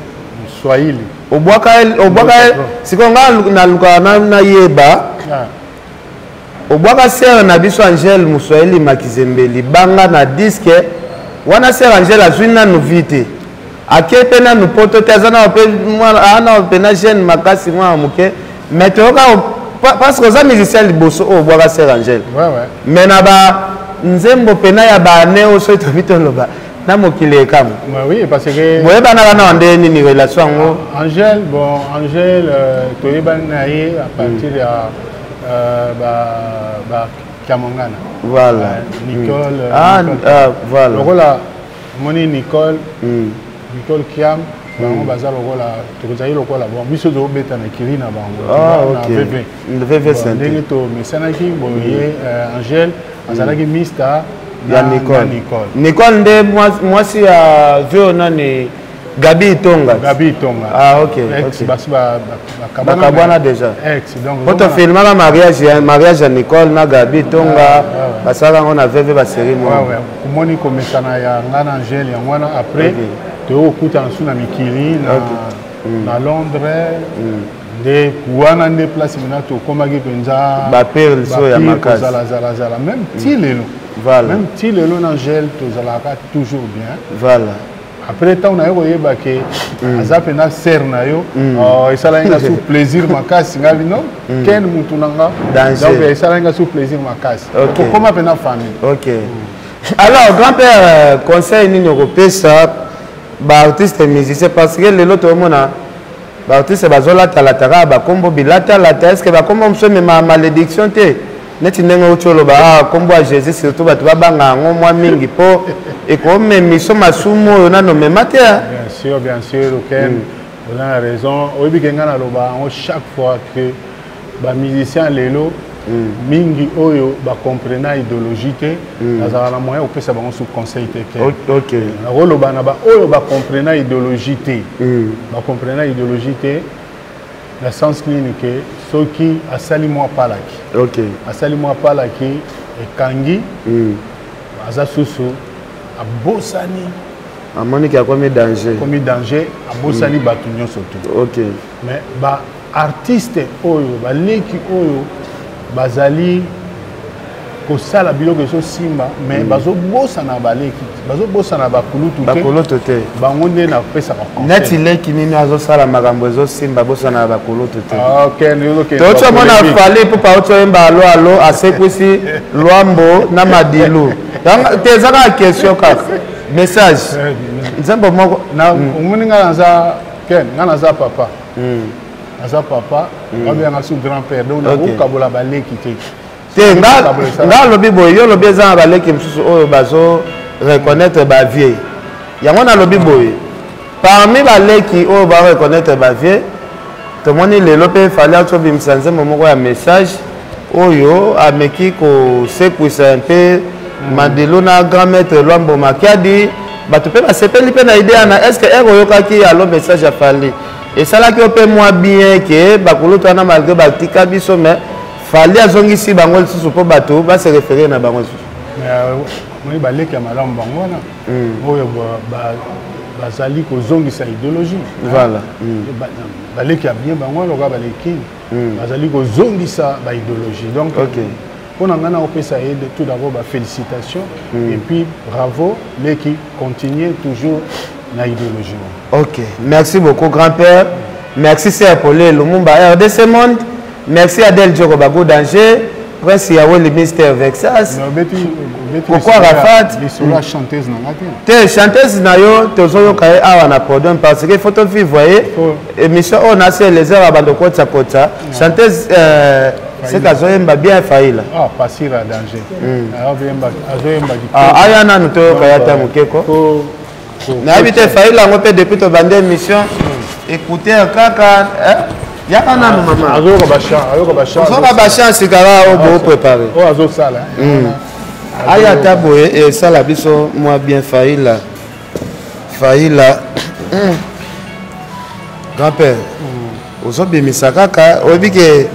Swahili. Obwaka, obwaka. Sikoyo nga nalukaka nayeba, obwaka sere na biso Angele Moswahili Makizembe libanga na disque wana. Sere Angele azwi nanu vi te, ake mpe nanu poto te, aza nao mpe nao mpena jeune makasi, mwana moke. Mais toyoka parce que oza musicien liboso oyo obwaka sere Angele, mais na ba nzembo mpena ya baane oyo soki tobi toloba na mokili ekamu. Oui, parce que boyebanaka na nde nini relation yango? Angèle, bon, Angèle, toyebani na ye à partir ya ba Kiamongana. Voilà. Nicole. Ah, Nicole. Ah, voilà. Lokola omoni Nicole, Nicole Kiam, bango baza lokola, tokozali lokola, bon, biso tozobeta na kiri na bango. Ah, na ok. VV. VV. Bon, ndenge tomesanaki boye, Angèle azalaki mista ya Nicole. Nicole. Nicole nde mwasi ya vio nani, Gabi Itonga. Gabi Itonga. Ah, ok. Ex. Ok. Basi bakabwana déjà. Ex, donc. Po tofilmaka mariage ya Nicole na Gabi Itonga, basalaka yango na VV, basérie moko. Komoni komesana ya nga na Angele yango wana. Après toyokokutana su na mikili na Londres, nde wana nde place mina tokomaki mpenza. Baperles oyo ya makasi. Kozalazalazala même ti lelo. Même ti lelo na Angele tozalaka toujours bien. Après, ntango naye koyeba ke aza mpena sere na yo, esalaki nga su plaisir makasi. Ngai bino ken mutu na nga. Danger. Donc esalaki nga su plaisir makasi. Kokoma mpena famille. Ok, alors grand père, conseil nini okopesa baartiste musicien? Parce que lelo toomona baartiste bazolatalata kaka bakombo bilatalata. Est ce que bakombo mosusu emema malédiction te, neti ndenge outi oloba, ah, kombo ya Jésus surtout, bato babanga yango mwa mingi mpo ekomemiso masumu oyo nano mema te, ah? Bien sûr, bien sûr, Ken, oza na raison. Oyebi ke ngai naloba yango chaque fois que bamusicien lelo mingi oyo bacomprena idéologie te, nazalaka na moyen kopesa bango su conseil te ke nakoloba na baoyo bacomprena idéologie te. Bacomprena idéologie te na sens nini? Ke soki asali mwa palaki, asali mwa palaki, ekangi, aza susu abosani. Amoniki akomi danger. Akomi danger, abosani bato nyonso tu. Mais baartiste oyo baleki oyo bazali kosala biloko ezosimba, mais bazobosana baleki, bazobosana bakulutu te. Bakulutu te. Bango nde napesaka conseil. Neti leki nini azosala makambo ezosimba, bosana bakulutu te? Ah, ok, nde Touti omona Fally Ipupa auti oyemba alo alo, asekwisi Lwambo na Madilu. Donc, te, eza kaka question, kaka message, nzembo moko. Na omoni ngai naza ken, ngai naza papa, naza papa, babenganga su grand père, donc nakokabola baleki te. Te, nga alobi boye, yo olobi eza na baleki mosusu oyo bazo reconnaître bavieux. Yango nalobi boye, parmi baleki oyo bareconnaître bavieux, tomoni lelo mpe Fally ati obimisa nzembo moko ya message oyo ameki kosekwisa mpe Madilu na grand maître Lwambo Makiadi. Bato mpe basepeli mpe na idée wana. Est ce que ere oyokaki alo message ya Fally, esalaki yo mpe mwa bien ke bakulutu wana, malgré batika biso, mais Fally azongisi bango lisusu mpo bato base référé na bango lisusu? Omoni baleki ya malamu bango wana oyo bazali kozongisa idéologie. Baleki ya bien bango wana, lokola baleki bazali kozongisa baidéologie. Donc mpo na ngai, naopesa ye tout d'abord bafélicitation et puis bravo leki, continue toujours. na idéologie wana. Ok, merci beaucoup grand père. Merci Sœur Paulé Lumumba RDC Monde. Merci Adèle Djoko Bagou Danger. Prince Yaweli Mister Vexas. Pourquoi Rafat Lisolo ya chanteuse na nga te. Te chanteuse na yo tozoyoka ye awa na podium parce que faut tovivre ye émission oyo na se Eliezer abanda kokotisa kotisa chanteuse euh, seke azoyemba bien Faila. Ah Pasira danger. Azoyemba azoyemba kitoko. Ah aya nanu toyoka ye ata moke ko. Nayebi te Faila yango mpe depuis tobandi émission écouteur kaka eh? yaka nanu mama azoyoka bachan ayoka bachan ozoka bachan sikaka oyo ah, boprépare oyo azosala hmm. aya ata boye esala biso mwa bien faila faila hmm. grand père hmm. ozobimisa kaka oyebi ke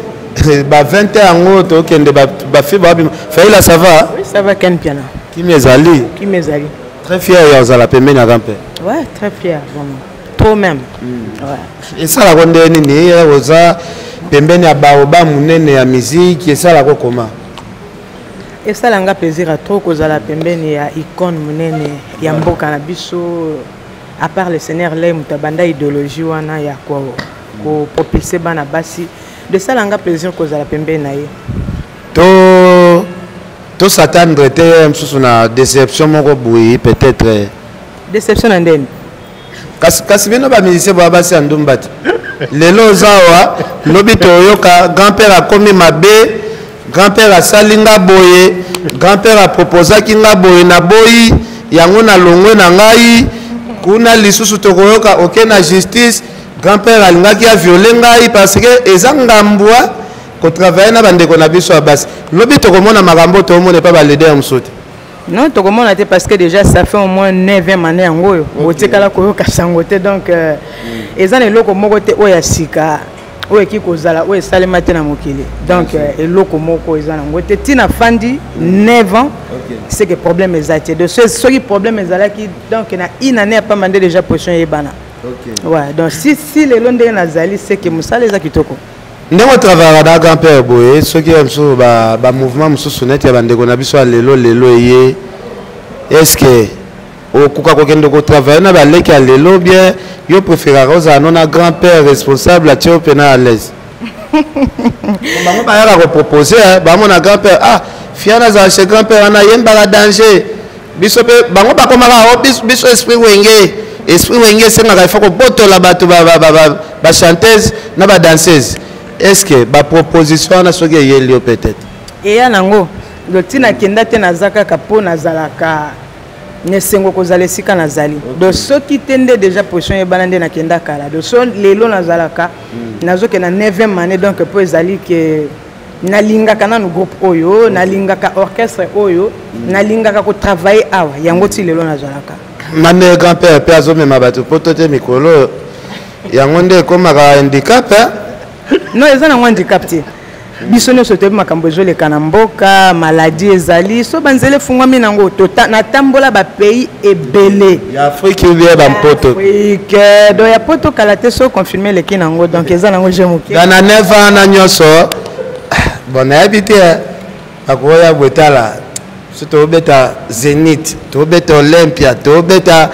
ba 20 yango tokende bafi babima faila ça va oui, ça va ken piana kimi ezali kimi ezali très fier ya ozala pembeni ya grand père ouais très fier vraiment trop même mm. ouais. esalako nde nini ye oza pembeni ya baoba monene ya miziki esalako koma esala nga plaisir ya trop kozala pembeni ya icône monene ya mboka na biso à part le seigneur lei moto abanda idéologie wana ya kopropulse bana basi de esala nga plaisir kozala pembeni na ye to to s'attendre te mosusu na déception moko boye peut-être déception na ndeni kasi, kasi bino bamusicien boya basi ya ndumba te lelo oza awa lobi toyoka grand père akomi mabe grand père asali nga boye grand père aproposaki nga boye naboyi yango nalongwe na ngai kuna lisusu tokoyoka oke na justice grand père alingaki aviole ngai parce que eza ngambwa kotravaille na bandeko na biso ya basi lobi tokomona makambo toomona epa baleader mosusu te non tokomona te parce que déjà ça fait au moins 9e année yango oyo otikala koyoka sango te donc euh, mm. eza na eloko moko te oyo ya sika oyo eki kozala oyo esalema te na mokili donc euh, eloko moko eza nango te ntina fandi 9 ans c'est que problème eza te de soki problème ezalaki donc na une année ya pamba nde déjà position eyebana ouais donc si si lelo ndenge nazali c'est que mosala eza kitoko ndenge otravayaka na grand père boye soki ya mosusu bamouvement mosusu neti ya bandeko na biso ya lelo lelo eye est ce que okoka kokende kotravaille na baleki ya lelo bien yo préféraka ozala no na grand père responsable atie yo mpena à l'aise bango bayaka kopropose bamona grand père ah fiana azala chez grand père wana yembaka danger biso mpe bango bakomaka o oh, biso esprit wenge esprit wenge esengaka ifo kobotola bato bachanteuse na badanseuse est ce que baproposition wana soki eyeli yo peut-être eya nango ntina kenda te naza kaka mpo nazalaka na esengo kozala esika nazali do soki te nde déjà position eyebana nde nakenda kala do so lelo nazalaka hmm. nazokenda 9e année donc mpo ezali ke nalingaka nanu groupe oyo nalingaka orchestre oyo nalingaka kotravaille awa yango ti lelo nazalaka mame grand père mpe azomema bato poto te mikolo oyo yango nde ekomaka handicap non eza nango handicap te biso nyonso toyebi makambo ezoleka na mboka maladi ezali so banzela efungwami nango natambola bapays ebele ya afrique ubie bampoto afrique do ya poto kala te so confirme eleki nango donc eza nango je moke na 9 ans wana nyonso bon nayebi te bakoya boye tala so tobeta zenith tobeta olympia tobeta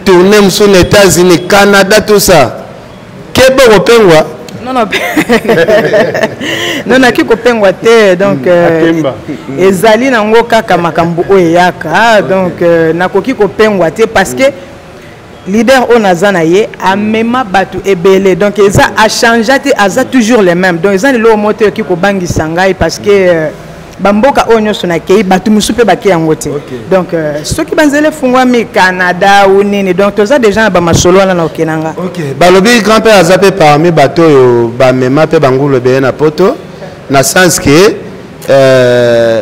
tourne mosusu na états-unis canada tout ça kebe okopengwa non non non naki kopengwa te donc hmm, euh, ezali nango kaka makambo oyo eyaka donc euh, nakoki kopengwa te parce que leader oyo naza na ye amema bato ebele donc eza achangea te aza toujours le même donc eza lelo moko te okoki kobangisa ngai parce que euh, bamboka oyo nyonso nakei bato mosusu mpe bakei yango te donc euh, soki banzela efungwami canada ou nini donc toza déjà na bamasolo wana na okenda nga okay. balobi grand père aza mpe parmi bato oyo bamema mpe bangulu ebele na poto na sens ke euh,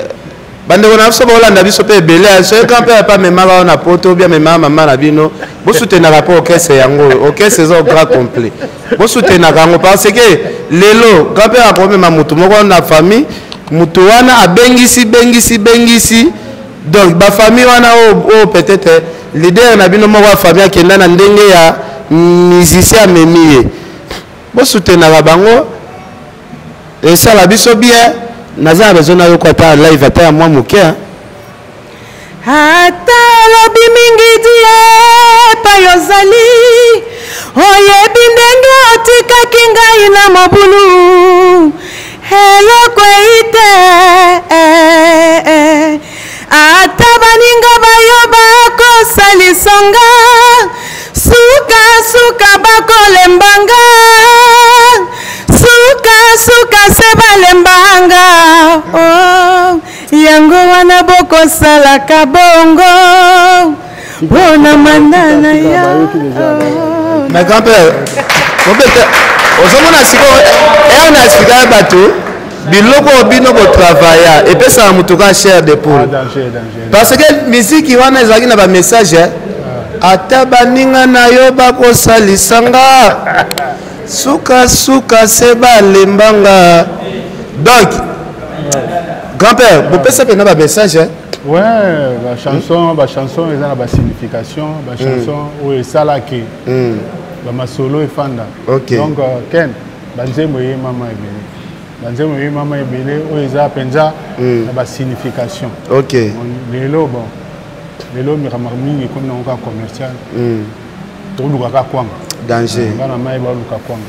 bandeko na biso baolanda biso mpe ebele soki grand père mpe amemaka yo na poto obi amemaka mama na bino bosutenaka mpe orchestre yango oyo orchestre eza grand complet bosutenaka yango parce que lelo grand père akomema motu moko na famille motu wana abengisi bengisi bengisi donc bafamille wana oyo oyo peut-être leader na bino moko ya famille akenda na ndenge ya musicien amemi ye bosutenaka bango esala biso bien naza na besoin nayoka ata live ata ya mwa moke ata. Nalobi mingi di epai ozali, oyebi ndenge otikaki ngai na mobulu, eloko eyi te. Ata baninga bayo bakosalisa nga, suka suka bakolemba nga, suka suka se balemba nga. Oh. Yango wana bokosalaka bongo mpo na manda na yo. Mais grand-père, obeta ozomona sikoyo ere na sika ya bato biloko oyo bino botravaya epesaka moto ka chair de poule ah, parce que miziki wana ezalaki na bamessage eh? ah. Ata baninga na yo bakosalisa nga sukasuka se balemba nga. Donc grand-père, bopesa mpena bamessage eh? Ouais, bachanson, bachanson eza na basignification, bachanson oyo esalaki bamasolo efanda. Donc ken banzembo eyemama ebele, banzembo eyemama ebele oyo eza mpenza na basignification. Lelo, bon, lelo makambo mingi ekomi nango kaka commercial, toluka kaka kwanga. Danger. Bana mai baluka kwanga.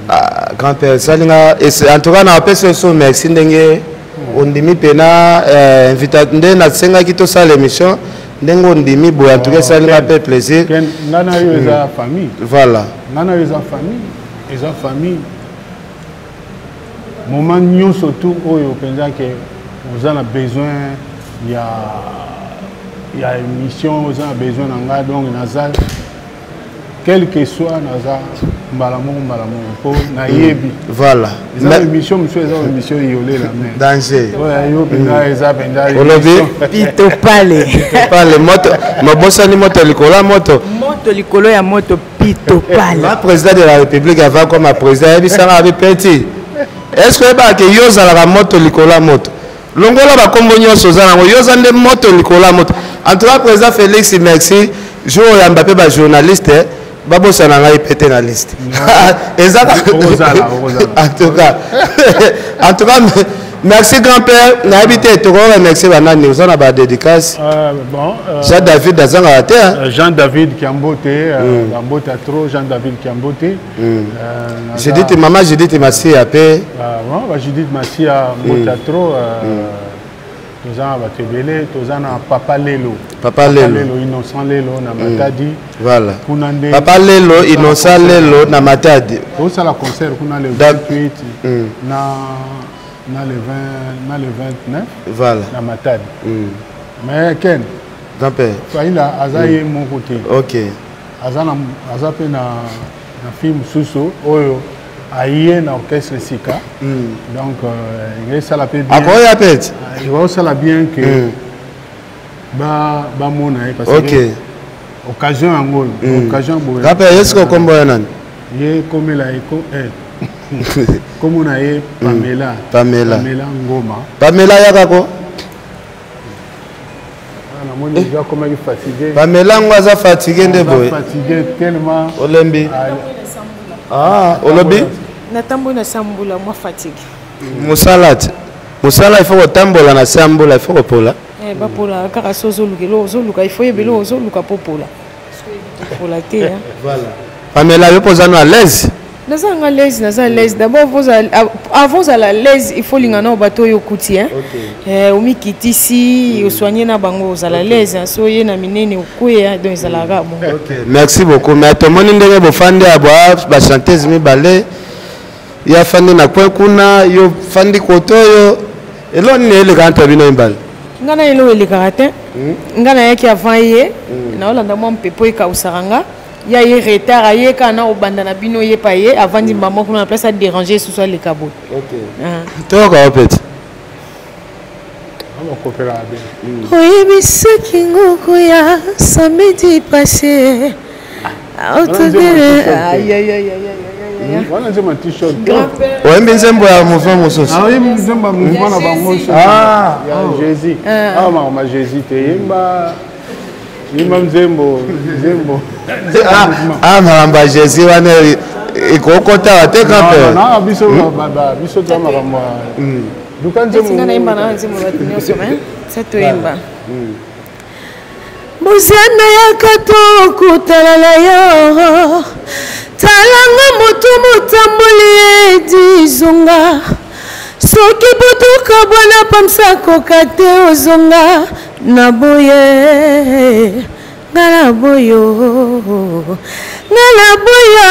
Ah, grand-père esali nga en tout cas napesi yo so merci ndenge ondimi mpena eh, invita nde nasengaki tosala émission, ndenge ondimi boye, en tout cas esali nga mpe plaisir. Ken, nga na yo eza famille. Voilà. Nga na yo eza famille, eza famille. Moment nyonso tu oyo mpenza ke oza na besoin ya émission, oza na besoin na nga, donc naza, quel que soit, naza mbala moko mbala moko mpo nayebi. Voilà. Eza émission mosusu, eza émission yolela, mais Danger. Oyo yo mpenza eza mpenza Olobi? Pito pale. Pale moto mabosani, moto likolo ya moto. Moto likolo ya moto, pito pale. Ma président de la République, avant comme président, ayebisanga abi: petit, est ce que oyebaka ke yo ozalaka moto likolo ya moto? Longola bakombo nyonso oza nango, yo oza nde moto likolo ya moto. En tout cas, président Félix, merci. Jour oyamba mpe bajournaliste, babosana ngai mpe te na liste eza. En tout cas merci grand père. Nayebi te tokoremercie banani, oza na badédicace? Bon, Jean David azangaka te, hein? Jean David Kiambote, Kiambote a trop, Jean David Kiambote. Judith, mama Judith Masia mpe. Bon, ba Judith Masia, mbote a trop. Toza na bato ebele, toza na Papa Lelo. Papa Lelo. Innocent Lelo na Matadi. Voilà. Kuna nde Papa Lelo, Innocent Lelo na Matadi. Tosala concert kuna le 28 na le 20, na le 29. Voilà. Na Matadi. Mais Ken, Grand-père. Faila aza ye moko te. Aza na, aza mpe na fille mosusu oyo aye na orchestre sika. Donc esala mpe bien. Akoya mpe ti. Ekosala bien que bamona ye parce que occasion yango oyo, occasion boye. Grand-père, ye sikoyo kombo ya nani? Ye komela ye kombo na ye Pamela. Pamela. Pamela Ngoma. Pamela, yaka ko. Ah, namoni déjà akomaki fatigué. Pamela yango aza fatigué nde boye. Fatigué tellement. Olembi? Ah, olobi? Natamboli na sambula, mwa fatigue. Mosala ti mosala, il faut kotambola na se ya mbula, il faut kopola. Eh, bapola kaka so ozoluka eloko, ozoluka, il faut yeba eloko ozoluka po pola. Pola te, hein. Voilà. Pamela, yo mpo oza no à l'aise? Naza nga l'aise, naza l'aise. D'abord avant ozala à l'aise, il faut linga nao bato oyo okuti, hein. Eh, omikitisi, osoigne na bango, ozala à l'aise, hein. So oye na minene, okweya, donc ezalaka bon. Merci beaucoup. Mais tomoni ndenge bofandi ya bwa bachanteuse mibale, ye afandi na coin kuna, yo fandi kote oyo, eloko nini eleka entre bino mibale? Nga na eloko elekaka te. Nga nayaki avant ye, naolanda mwa mpepo ekausaka nga ya ye retard, aye kaka na obanda na bino, ye pa ye avandi mbama kuna na place, adérange susu, aleka boye. Ah. Toyoka yo peti. Bakopelaka bien. Oyebisaki ngoko ya samedi passé. Wana nzembo ya t-shirt. Oyembi nzembo ya mouvement mosusu? Oyembi nzembo ya mouvement na bango ya Jésus. Awa makambo ya Jésus te, yemba, yemba nzembo, nzembo. Ah, makambo ya Jésus wana ekokota te, grand-père. Non, biso biso toza makambo ya luka nzembo. Nga nayemba na nzembo bato nyonso, mais sa toyemba. Mozana yaka tokutana na yo talanga moto motamboli edi zonga soki botoka bwana pamsa koka te ozonga na boye nga na boyo nga na boyo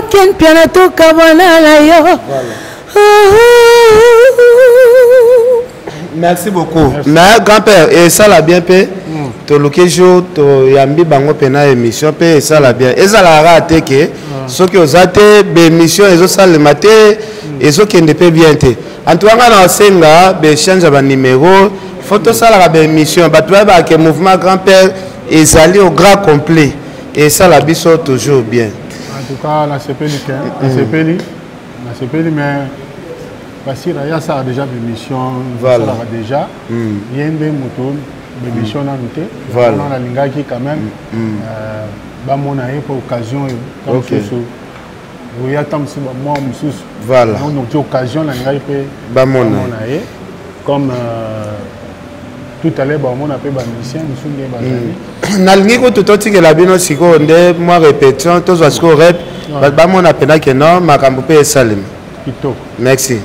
ken mpiana tokabwana na yo. Merci beaucoup. Mais grand-père, esala bien mpe toluki jour toyambi bango mpe na émission mpe esala bien. Ezalaka kaka te ke soki oza te, baémission ezosalema te, ezokende mpe bien te. En tout cas, nga na osenga baéchange ya banimero, faut tosalaka baémission, bato bayebaka ke mouvement grand-père ezali au grand complet, esala biso toujours bien. En tout cas, nasepeli te, nasepeli, nasepeli, mais Basira ye asalaka déjà bémission. Asalaka déjà ye nde moto bémission nanu te. Wana nalingaki quand même bamona ye mpo occasion oyo ta mosusu oya, ta mosusu bamwa mosusu. Donc ti occasion nalingaki mpe bamona ye comme tout à l'heure bamona mpe bamusicien mosusu nde bazali. Nalingi kutu totikela bino sikoyo nde mwa répétition, tozwa sikoyo rep, bato bamona mpena ke non, makambo mpe esalema. Kitoko. Merci.